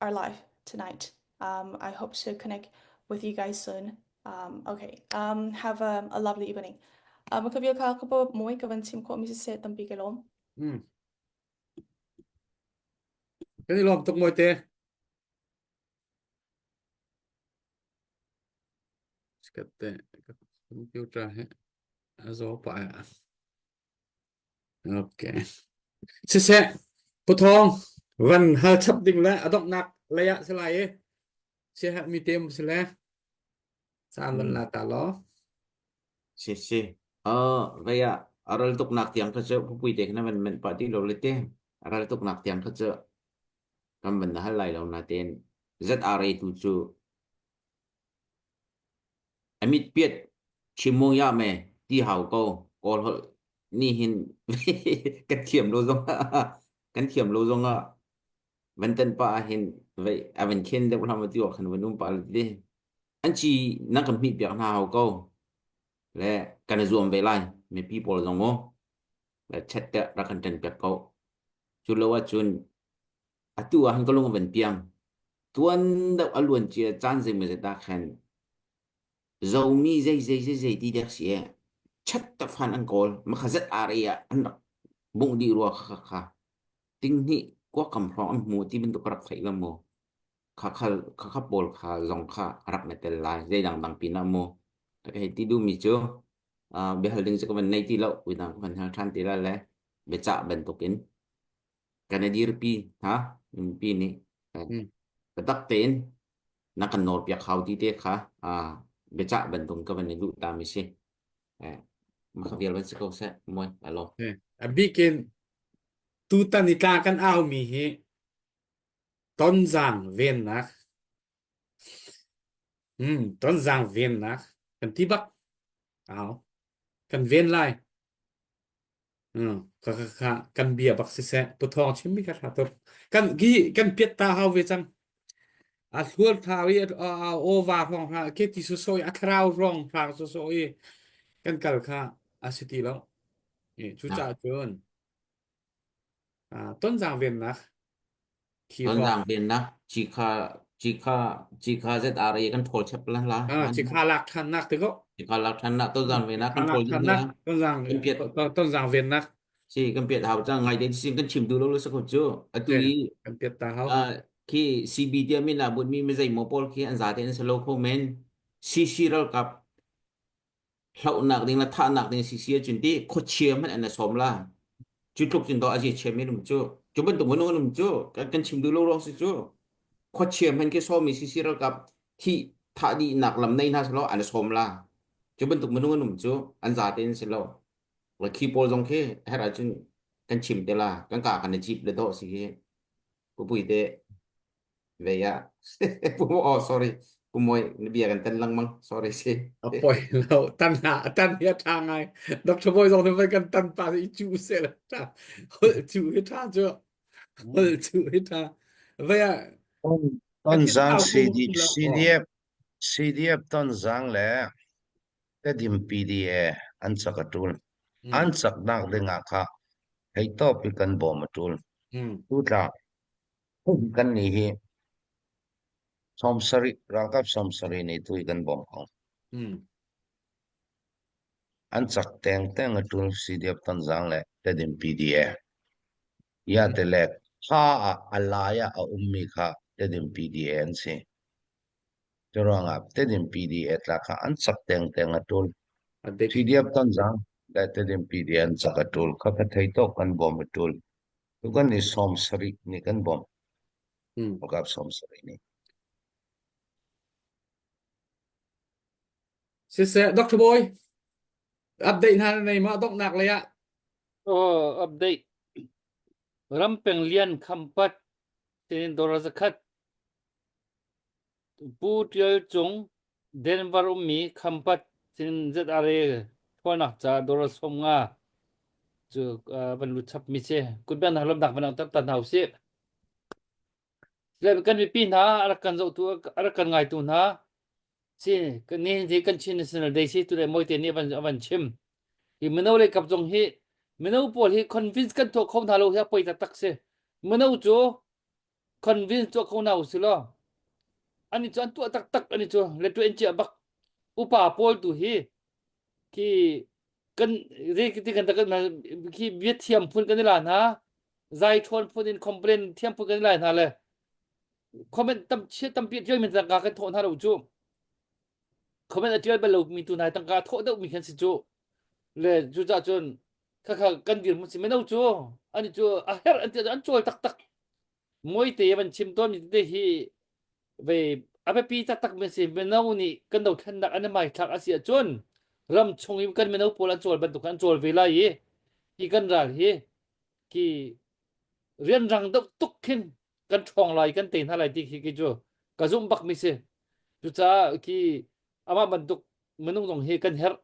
our live tonight. Um, I hope to connect with you guys soon. Um, okay, um, have a, a lovely evening. Um, ka vial kha ka pa moi ka van chim ko mi se tampi ke lom. Mm. Kan i lawm tuk mawite. Chikat te computer he a zaw pah ah. Okay. Siseh, Pu Thawng, van hal chap ding le a donghnak lei ah si lai i siaherh mi te um si le caan van la ta law. Si si. Uh, vei ah a ral tuknak tiang kha cu pupui te khan van menh pah ti lo le te. A ral tuknak tiang kha cu kan van na hal lai lo natein ZRA tu cu a mit piat chim ya me ti hau ko kawl holh ni hin kan thiam lo zong kan thiam lo zong ah van tan pa ah hin vei a van khen deuh hlam ti khan van um pa le an chi na kan hmih piak hna hau ko le kan i zuam ve lai mipi pawl zong mu le chat te rak kan ṭan piak ko cu lo ahcun atu ah han ka lung a van piang tuan deuh a luan cia caan zeimawzat ah khan zomi zei zei zei zei ti dek si e chat ta fan an kawl makha zat are ah an rak bungh dih rua kha kha kha ting hnih kuak kam hrawng an hmu ti bantuk ka rak theih lo mu kha kha kha kha pawl kha zong kha a rak na tel lai zei dang dang pin ah mu ka hei ti duhmi cu uh, biahal ding cu ka van nei ti lo uidang ka van hal ṭhan ti lai le biacah bantukin kan i dirpi ha mipi nih Mm. biatak tein na kan nawl piak hau ti te kha uh, biacah bantuk ka van i duh ta mi si eh maka vial van si ko seh moi alo Eh, A bikin tutan i tla kan au mi hi tonzang vennak hmm tonzang vennak kan ti bak au kan ven lai. Kha kha kha kan bia bak siseh puthawng chimmi kha tha tuk. Kan ki kan piat ta hau ve cang. A hluar thau i a aw va rong hra ke ti so so i a thlarau rong hrang so so i kan kal kha a si ti lo. Cucaah cun tonzang vennak khi hrawng Tonzang vennak cikha cikha cikha ZRA kan ṭhawl chap la la. Ah, cikha lak ṭhannak ti ko. Cikha lak ṭhannak tonzang vennak kan lak ṭhawl ding ṭhannak la. tonzang Kan piat tonzang vennak si kan piat hau cang ngai te sin kan chim duh lo lo sa ko cu. Atu i kan piat ta hau. khi CB tia min ah but mi mi zei maw pawl khi an zate an salo kho men. CC ralkap hlohnak ding le thahnak ding si si ahcun ti khuachia hmanh an sawm la cu tluk cun dawh a zia chia mi um cu cu bantuk minung an um cu kan kan chim duh lo ruang si cu khuachia hmanh khi sawmi si si ralkap thi thah dihnak lam nei hna selaw an sawm la cu bantuk minung an um cu an za tein si lo khi pawl zong khi herh ahcun kan chim te la kan ka kan i cip le dawh si hi pupui te Ve ah. Pu oh sorry. Pu Moi na bia kan tan lengmang. Sorry si. A poi lo tan ha tan hi a tha ngai. Dr. Boy zong nih kan tan pa i cu se la tha. Hol cu hi tha cu. Hol cu hi tha. Ve ah Tonzang CD, CDF CDF Tonzang le Tedim PDA an cak a ṭul. An caknak dingah kha theitawp i kan bawm a ṭul. Tutla Kannih hi 70, ralkap 70 nih tu hi kan bawmh ko. An cak tengteng a ṭul CDF Tonzang le Tedim PDA. Ya te le kha ah a lai ah a ummi kha Tedim PDA an si. Cu ruangah Tedim PDA tla kha an cak tengteng a ṭul. CDF Tonzang le Tedim PDA an cak a ṭul. Kha kha thei tawk kan bawm a ṭul. Tukan i 70 nih kan bawmh. Ralkap 70 nih. Siseh, Dr. Boy, update hna na nei ma donghnak lei ah? Oh, update. Rampeng Lian Khampat tin dollar zakhat Pu Ṭial Cung Denver ummi Khampat sin ZRA ṭhawlnak ca dollar 50 cu van lut chapmi si. Kutbiaknak lawmhnak van langhter ta hna usih. Le kan mipi hna a rak kan zohtu a rak kan ngaitu hna si nihin hi kan Chin National Day si tu le Mawite nih a van chim. Hi mino le kap zong hi mino pawl hi convince kan tuah kho hna lo hi a poi taktak si. Mino cu convince tuah kho hna usih law ani cu an tuah taktak ani cu le tu en chia bak upa pawl tu hi khi kan zei ti kan kan khi bia thiam phun kan i la hna zai ṭhawn phun in complain thiam phun kan i la hna le comment tam chia tampi tial min tangka kan thawh hna lo cu comment a tial bal lo mi tu nai tangka thawh deuh mi khan si cu le cu ca cun khakha kan dirhmun si mino cu ani cu a herh an ti an cawl taktak muaite van chim tawn mi tete hi ve a biapi taktak mi si mino nih kan dothlennak an i hmaithlak a si ahcun ram chung i kan mino pawl an cawl bantuk an cawl ve lai i hi kan ral hi ki rianrang deuh tuk khin kan ṭhawng lai kan te hna lai ti khi khi cu ka zumh bak mi si cucaah khi amah bantuk minung zong hi kan herh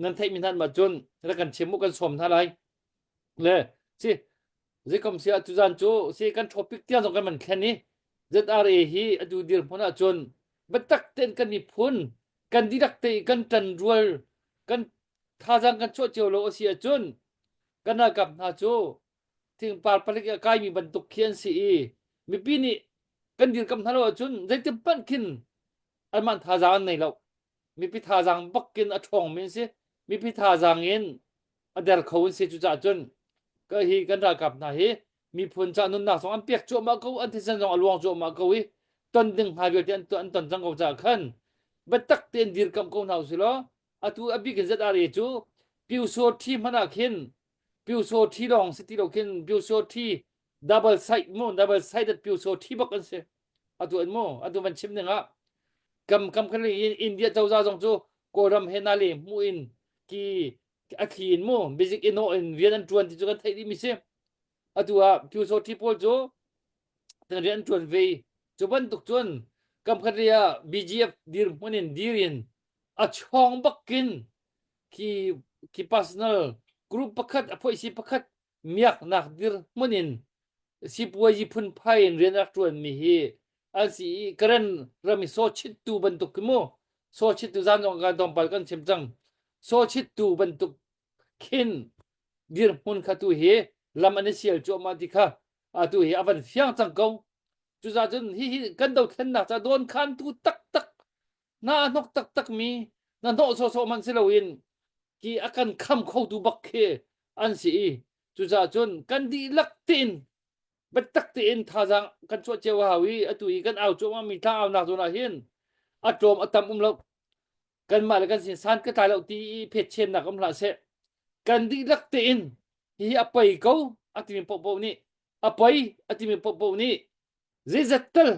nan theih mi hna ma cun rak kan chim u kan sawm hna lai le si zeikom si ah tuzan cu si kan topic tiang zong kan man thlen i ZRA hi atu dirhmun ah cun biatak tein kan miphun kan dihlak te kan ṭan rual kan thazaang kan chuah cio lo a si ahcun kan ralkap hna cu thingpar palik a kaimi bantuk khi an si i mipi nih kan dirkamh hna lo ahcun zeitin hmanh khin anmah thazaang an nei lo mipi thazaang bakin a ṭhawngmi an si mipi thazaang in a der kho an si cucaah cun ka hi kan ralkap hna hi miphun ca nunnak zong an pek cuahmah ko an thisen zong a luang cuahmah ko i ton ding hna vialte an an ton cang ko caah khan biatak tein dirkamh ko hna usih law atu a bik in ZRA cu Pyusawthi hmanh ah khin Pyusawthi lawng si ti lo khin Pyusawthi double side mu double sided Pyusawthi bak an si atu an mu atu van chim ning ah kam kam khan India cozah zong cu Kawlram he na le hmu in ki a thli in mu basic ino in rian an tuan ti cu kan theih dih mi si atu ah Pyusawthi pawl cu rian an tuan ve cu bantuk cun kam khat ria BGF dirhmun in dir in a chawng bakin khi khi personal. Group pakhat a phoihsi pakhat miaknak dirhmun in sipuazi phunphai in rian rak ṭuanmi hi an si i Karen ram i sawchittu bantuk khi mu sawchittu zan zong kan tlawmpal kan chim cang sawchittu bantuk khin dirhmun kha tu hi lam an i sial cuahmah ti kha atu hi a van fiang cang ko cucaah cun hihi kan dothlennak ca dawnkhantu taktak na hnok taktak mi na hnawh sawsawh hmanh si loin ki a kan kham khotu bak khi an si i cucaah cun kan dihlak tein biatak tein thazaang kan chuah cio a hau i atu i kan au cuahmah mi tlang aunak zawn ah hin a tlawm a tam um lo kanmah le kan sin san ka tlai lo ti i phetchennak um hlah seh kan dihlak tein hihi a poi ko a timi pohpoh nih a poi a timi pohpoh nih zeizat tal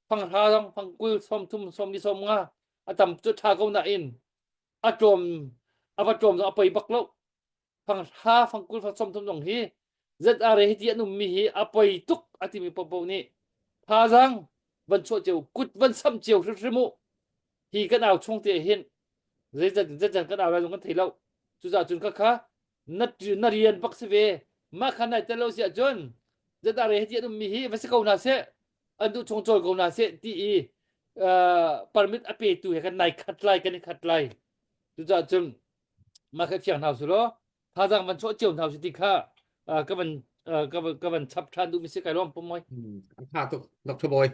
fanghra zong fangkul 30 sawmli 50 a tam cu ṭha ko nain a tlawm a va tlawm zong a poi bak lo fanghra fangkul fang 30 zong hi ZRA hi ti an ummi hi a poi tuk a timi popo nih thazaang van chuah cio kut van samh cio hrimhrim u hi kan au chung te hin zeizat zeizat kan au lai zong kan thei lo cucaah cun khakha na na rian bak si ve mah kha nai tel lo si ahcun ZRA hi ti an ummi hi va si ko hna seh an duh chung cawl ko hna seh ti i permit a petu he kan nai khat lai kan i khat lai cucaah cun mah kha fiang hna su law thazaang van chuah cio hna su ti kha ka van ka van chap ṭhan duhmi si kai lawm pum moi a tha tuk Dr. Boy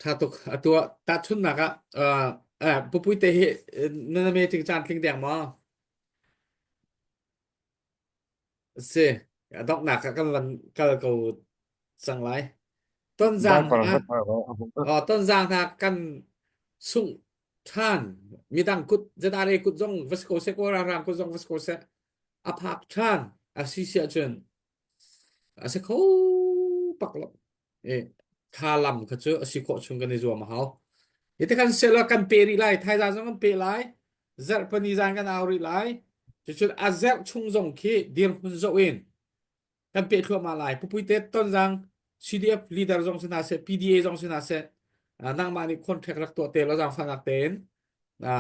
Tha tuk. Atu ah tahchunhnak ah uh, pupui te hi na na meeting caan tling deng maw? Si. A donghnak ah kan van kal ko cang lai. Tonzang Diaper ah oh, tonzang hna kan sungh ṭhan. Midang kut ZRA kut zong va si ko seh, Kawl ralhrang kut zong va si ko seh. A phak ṭhan. A si si ahcun A si kho bak lo. I kha lam kha cu a si khawh chung kan i zuam a hau. Hi te kan seh law kan pe rih lai, thaizang zong kan pe lai, zarh pani zan kan au rih lai. Cucun a zerh chung zong khi dirhmun zoh in kan peh thluahmah lai. Pupuite tonzang CDF leader zong si hna seh, PDA zong si hna seh, nangmah nih contract rak tuah te law zaangfahnak tein a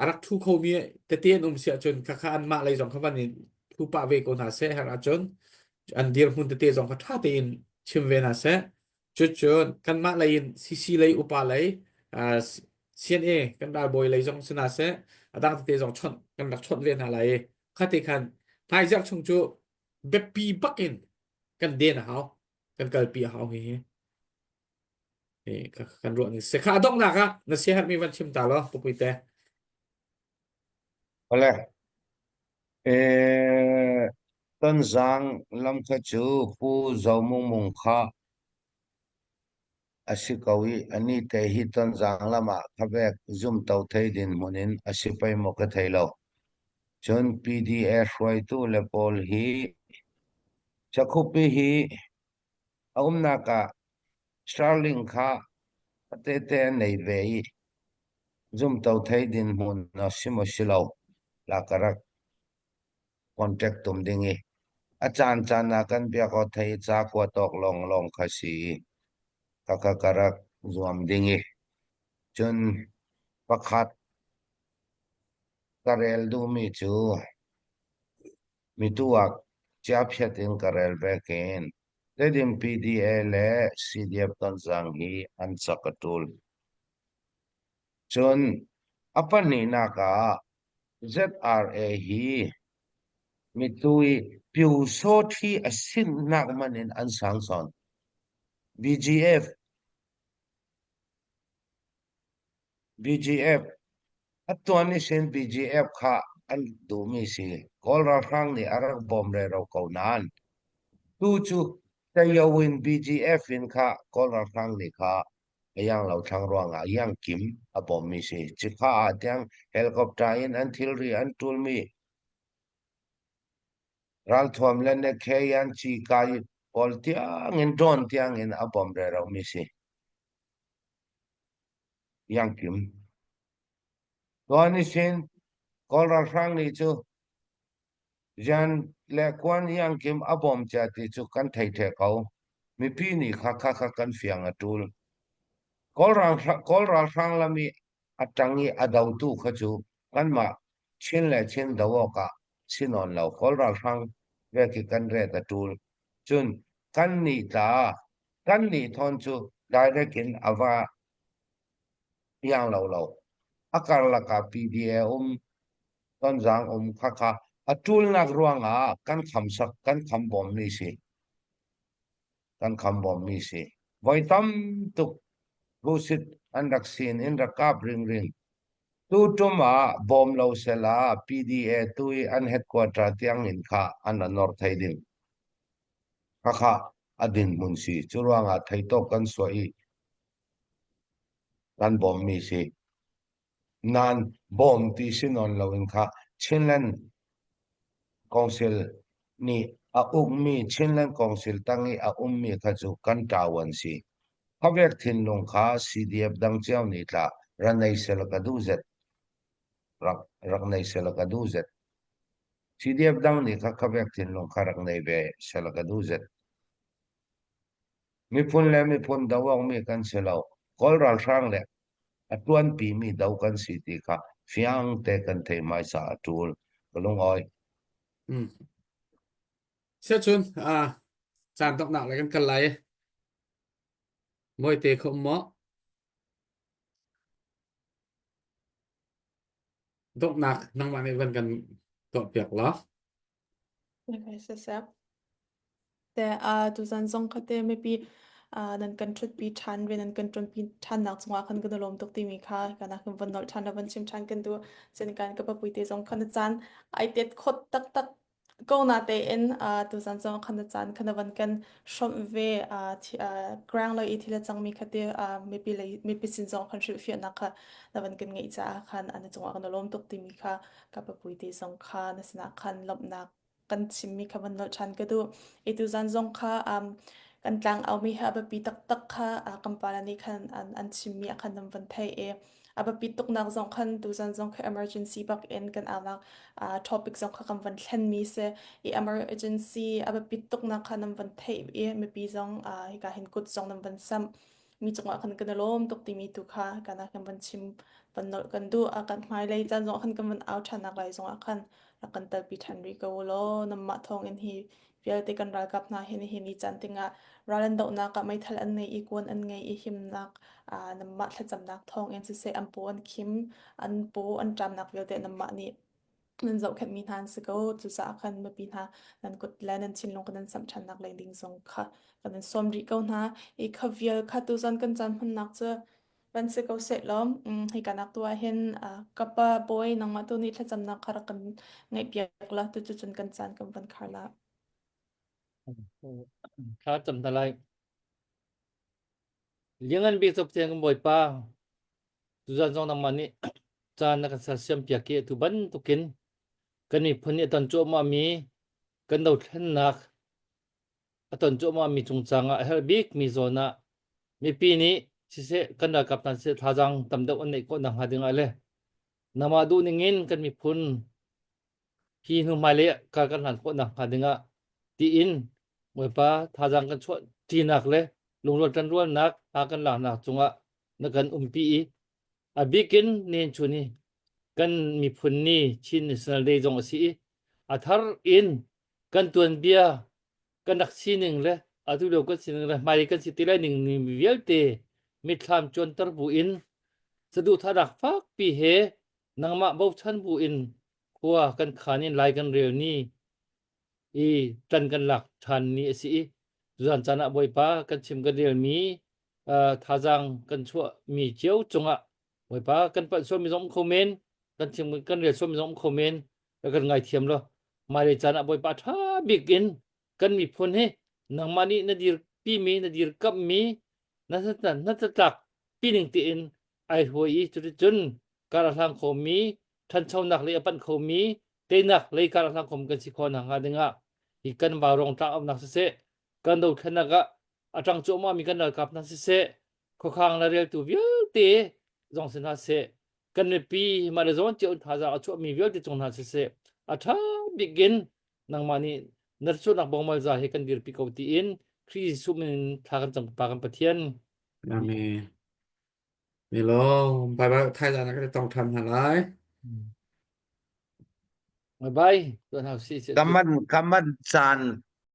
rak ṭhu khomi tete an um si ahcun khakha anmah lei zong kha van in ṭhu pah ve ko hna seh herh ahcun an dirhmun tete zong kha ṭha tein chim ve hna seh. Cucun kanmah lei in CC lei upa lei uh, CNA kan ralbawi lei zong si hna seh a dang tete zong chawnh kan rak chawnh ve hna lai i khate khan hmaizarh chung cu biapi bak in kan den a hau kan kalpi a hau hihi. Kan ruah ning si. Kha a donghnak ah na siaherhmi van chim ta law pupuite. Ole. Eh, Tonzang lam kha cu Pu Zo Mung Mung kha a si ko i ani te hi Tonzang lam ah khavek zumto thei dinhmun in a si pei maw ka thei lo. Cun PDA hruaitu le pawl hi Chakhupi hi A umnak ah Sterling kha a tehte a nei ve i zumto thei dinhmun a si maw si lo la ka rak contact tum ding i a caan caan ah kan biak aw thei ca kua tawk lawnglawng kha si i khakha ka rak zuam ding i cun pakhat ka rel duhmi cu Mitu ah chiaphiat in ka rel vekin Tedim PDA le CDF Tonzang hi an cak a ṭul. Cun a pahnihnak ah ZRA hi mitu i Pyusawṭhi a sinhnak man in an sang sawn. BGF BGF A tuan i sin BGF kha an duhmi si. Kawl ralhrang nih a rak bawm rero ko nain tu cu Tayo in BGF in kha Kawl ralhrang nih kha a iang lo thlang ruangah iang kim a bawmmi si. Cikha ah tiang helicopter in an thilri an ṭulmi ralthuam le nekhe an cikai pawl tiangin drone tiangin a bawm reromi si. Iang kim. Tuan i sin Kawl ralhrang nih cu Jan le Kuan Iang Kim a bawm cia ti cu kan thei the ko. Mipi nih kha kha kha kan fiang a ṭul. Kawl ralhrang lam i a ṭang i a dotu kha cu kanmah. Chin le Chin do awk ah si nawn lo. Kawl ralhrang ve khi kan ret a ṭul. Cun kan nih tla kan nih thawn cu direct in a va iang lo lo. A karlak ah PDA um, Tonzang um khakha a ṭulnak ruangah kan khamsak kan kham bawmmi si. Kan kham bawmmi si. Voi tam tuk busit an rak sin in rak kap ringring. Tu ṭum ah bawm lo sela PDA tu i an headquarter tiang in kha an ra nor thei ding. Khakha a dinhmun si. Cu ruangah theitawk kan suah i kan bawmmi si. Nan bawm ti si nawn loin kha Chinland Council nih a ukmi Chinland Council tang i a ummi kha cu kan ṭau an si. Khuavek thinlung kha CDF dang cio nih tlah ra nei selaw ka duh zet. Rak, rak nei selaw ka duh zet. CDF dang nih kha khuavek thinlung kha rak nei ve selaw ka duh zet. Miphun le miphun do awkmi kan si lo. Kawl ralhrang le a ṭuanpimi do kan si ti kha fiang te kan thei hmaisa a ṭul. Ka lungawi. Mm. Siacun ah caan donghnak le kan kal lai. Mawite kha um maw? Donghnak nangmah nih van kan tuahpiak law. Okay, siseh. Te tuzan zong kha te mipi nan kan ṭhutpi ṭhan ve nan kan ṭuanpi ṭhannak cungah khan kan i lawm tuk timi kha kana kan van nolh ṭhan le van chim ṭhan kan duh. Cun kan ka papui te zong kha na caan ai tet khot taktak ko na tein tuzan zong khan na caan kha na van kan hrawmh ve ground lei i thil a cangmi kha te mipi lei mipi sin zong khan hrilhfiahnak kha na van kan ngeih caah khan na cungah kan i lawm tuk timi kha ka papui te zong kha na sinah khan lawmhnak kan chimmi kha van nolh ṭhan ka duh. I tuzan zong kha um, kan tlang aumi hi a biapi taktak kha uh, kan pala nih khan an, an chimmi ah khan nan van theih i a biapi tuknak zong khan tuzan zong kha emergency bak in kan aunak uh, topic zong kha kan van thlenmi si i emergency a biapi tuknak kha nan van theih i mipi zong uh, hika hin kut zong nan van samh mi cungah khan kan i lawm tuk timi tu kha kana kan van chim van nolh kan duh a kan hmailei caan zong khan kan van au ṭhan lai zongah khan rak kan telpi ṭhan rih ko law namah thawng in hi vialte kan ralkap hna hi nihin ni caan tingah ral an dohnak ah meithal an ngei i kuan an ngei i himnak namah thlacamnak thawng in siseh an paw an khim an paw an ṭamnak vialte namah nih nan zohkhenhmi hna an si ko. Cucaah khan mipi hna nan kut le nan thinlung kan nan samh ṭhannak lei ding zong kha kan in sawm rih ko hna. I kha vial kha tuzan kan caan hmannak cu van si ko seh law hika nak tu ah hin ka pa bawi nangmah tu nih thlacamnak kha rak kan ngaihpiak la tucu cun kan caan kan van khar la. Thla cam hna lai. Liangan bik cop tiang kan Bawipa tuzan zong nangmah nih caan na kan sersiam piak i atu bantukin kan miphun nih a ton cuahmah mi kan dothlennak a ton cuahmah mi cungcang ah a herh bik mi zawn ah mipi nih siseh kan ralkap hna siseh thazaang tam deuh an neih khawh nakhnga ding ah le nangmah duh ning in kan miphun hi hnu hmailei ah kar kan hlan khawh nakhnga ding ah tiin Bawipa thazaang kan chuah ṭinak le lungrual ṭanrualnak ha kan laknak cungah na kan umpi i a bikin nen chun hi kan miphun ni Chin National Day zong a si i a thar in kan tuanbia kan rak sining le atu lio kan sining le hmailei kan si ti lai ning ni vialte mitthlam cuanter bu in saduhthahnak fakpi he nangmah bochan bu in khua kan khan in lai kan rel ni i ṭan kan lak ṭhan ni a si i tuzan caan ah Bawipa kan chim kan relmi uh, thazaang kan chuahmi cio cungah Bawipa kan palh sualmi zong um kho men kan chim kan rel sualmi zong um kho men kan ngaithiam lo hmailei caan ah Bawipa ṭha bik in kan miphun hi nangmah nih na dirpimi na dirkamhmi na na tlak pining tein ai hruai i cuticun kar a hlang khomi ṭhanchonak lei a panh khomi teinak lei kar a hlang khomi kan si khawh nakhnga dingah hi kan vaurawng tlangaunak siseh kan dothlennak ah a ṭang cuahmahmi kan ralkap hna siseh khuakhang le reltu vialte zong si hna seh kan mipi mah le zawn cio thazaang a chuahmi vialte cung hna siseh a ṭha bik in nangmah nih na sualnak bawngmal za hi kan dirpi ko tiin Khrih Jesuh min in thla kan cam pa kan Pathian. Amen. Ni lawm. Bye bye. Thailand ah kan i tong ṭhan hna lai. Bye bye. Tuan hau si Ka man ka man caan.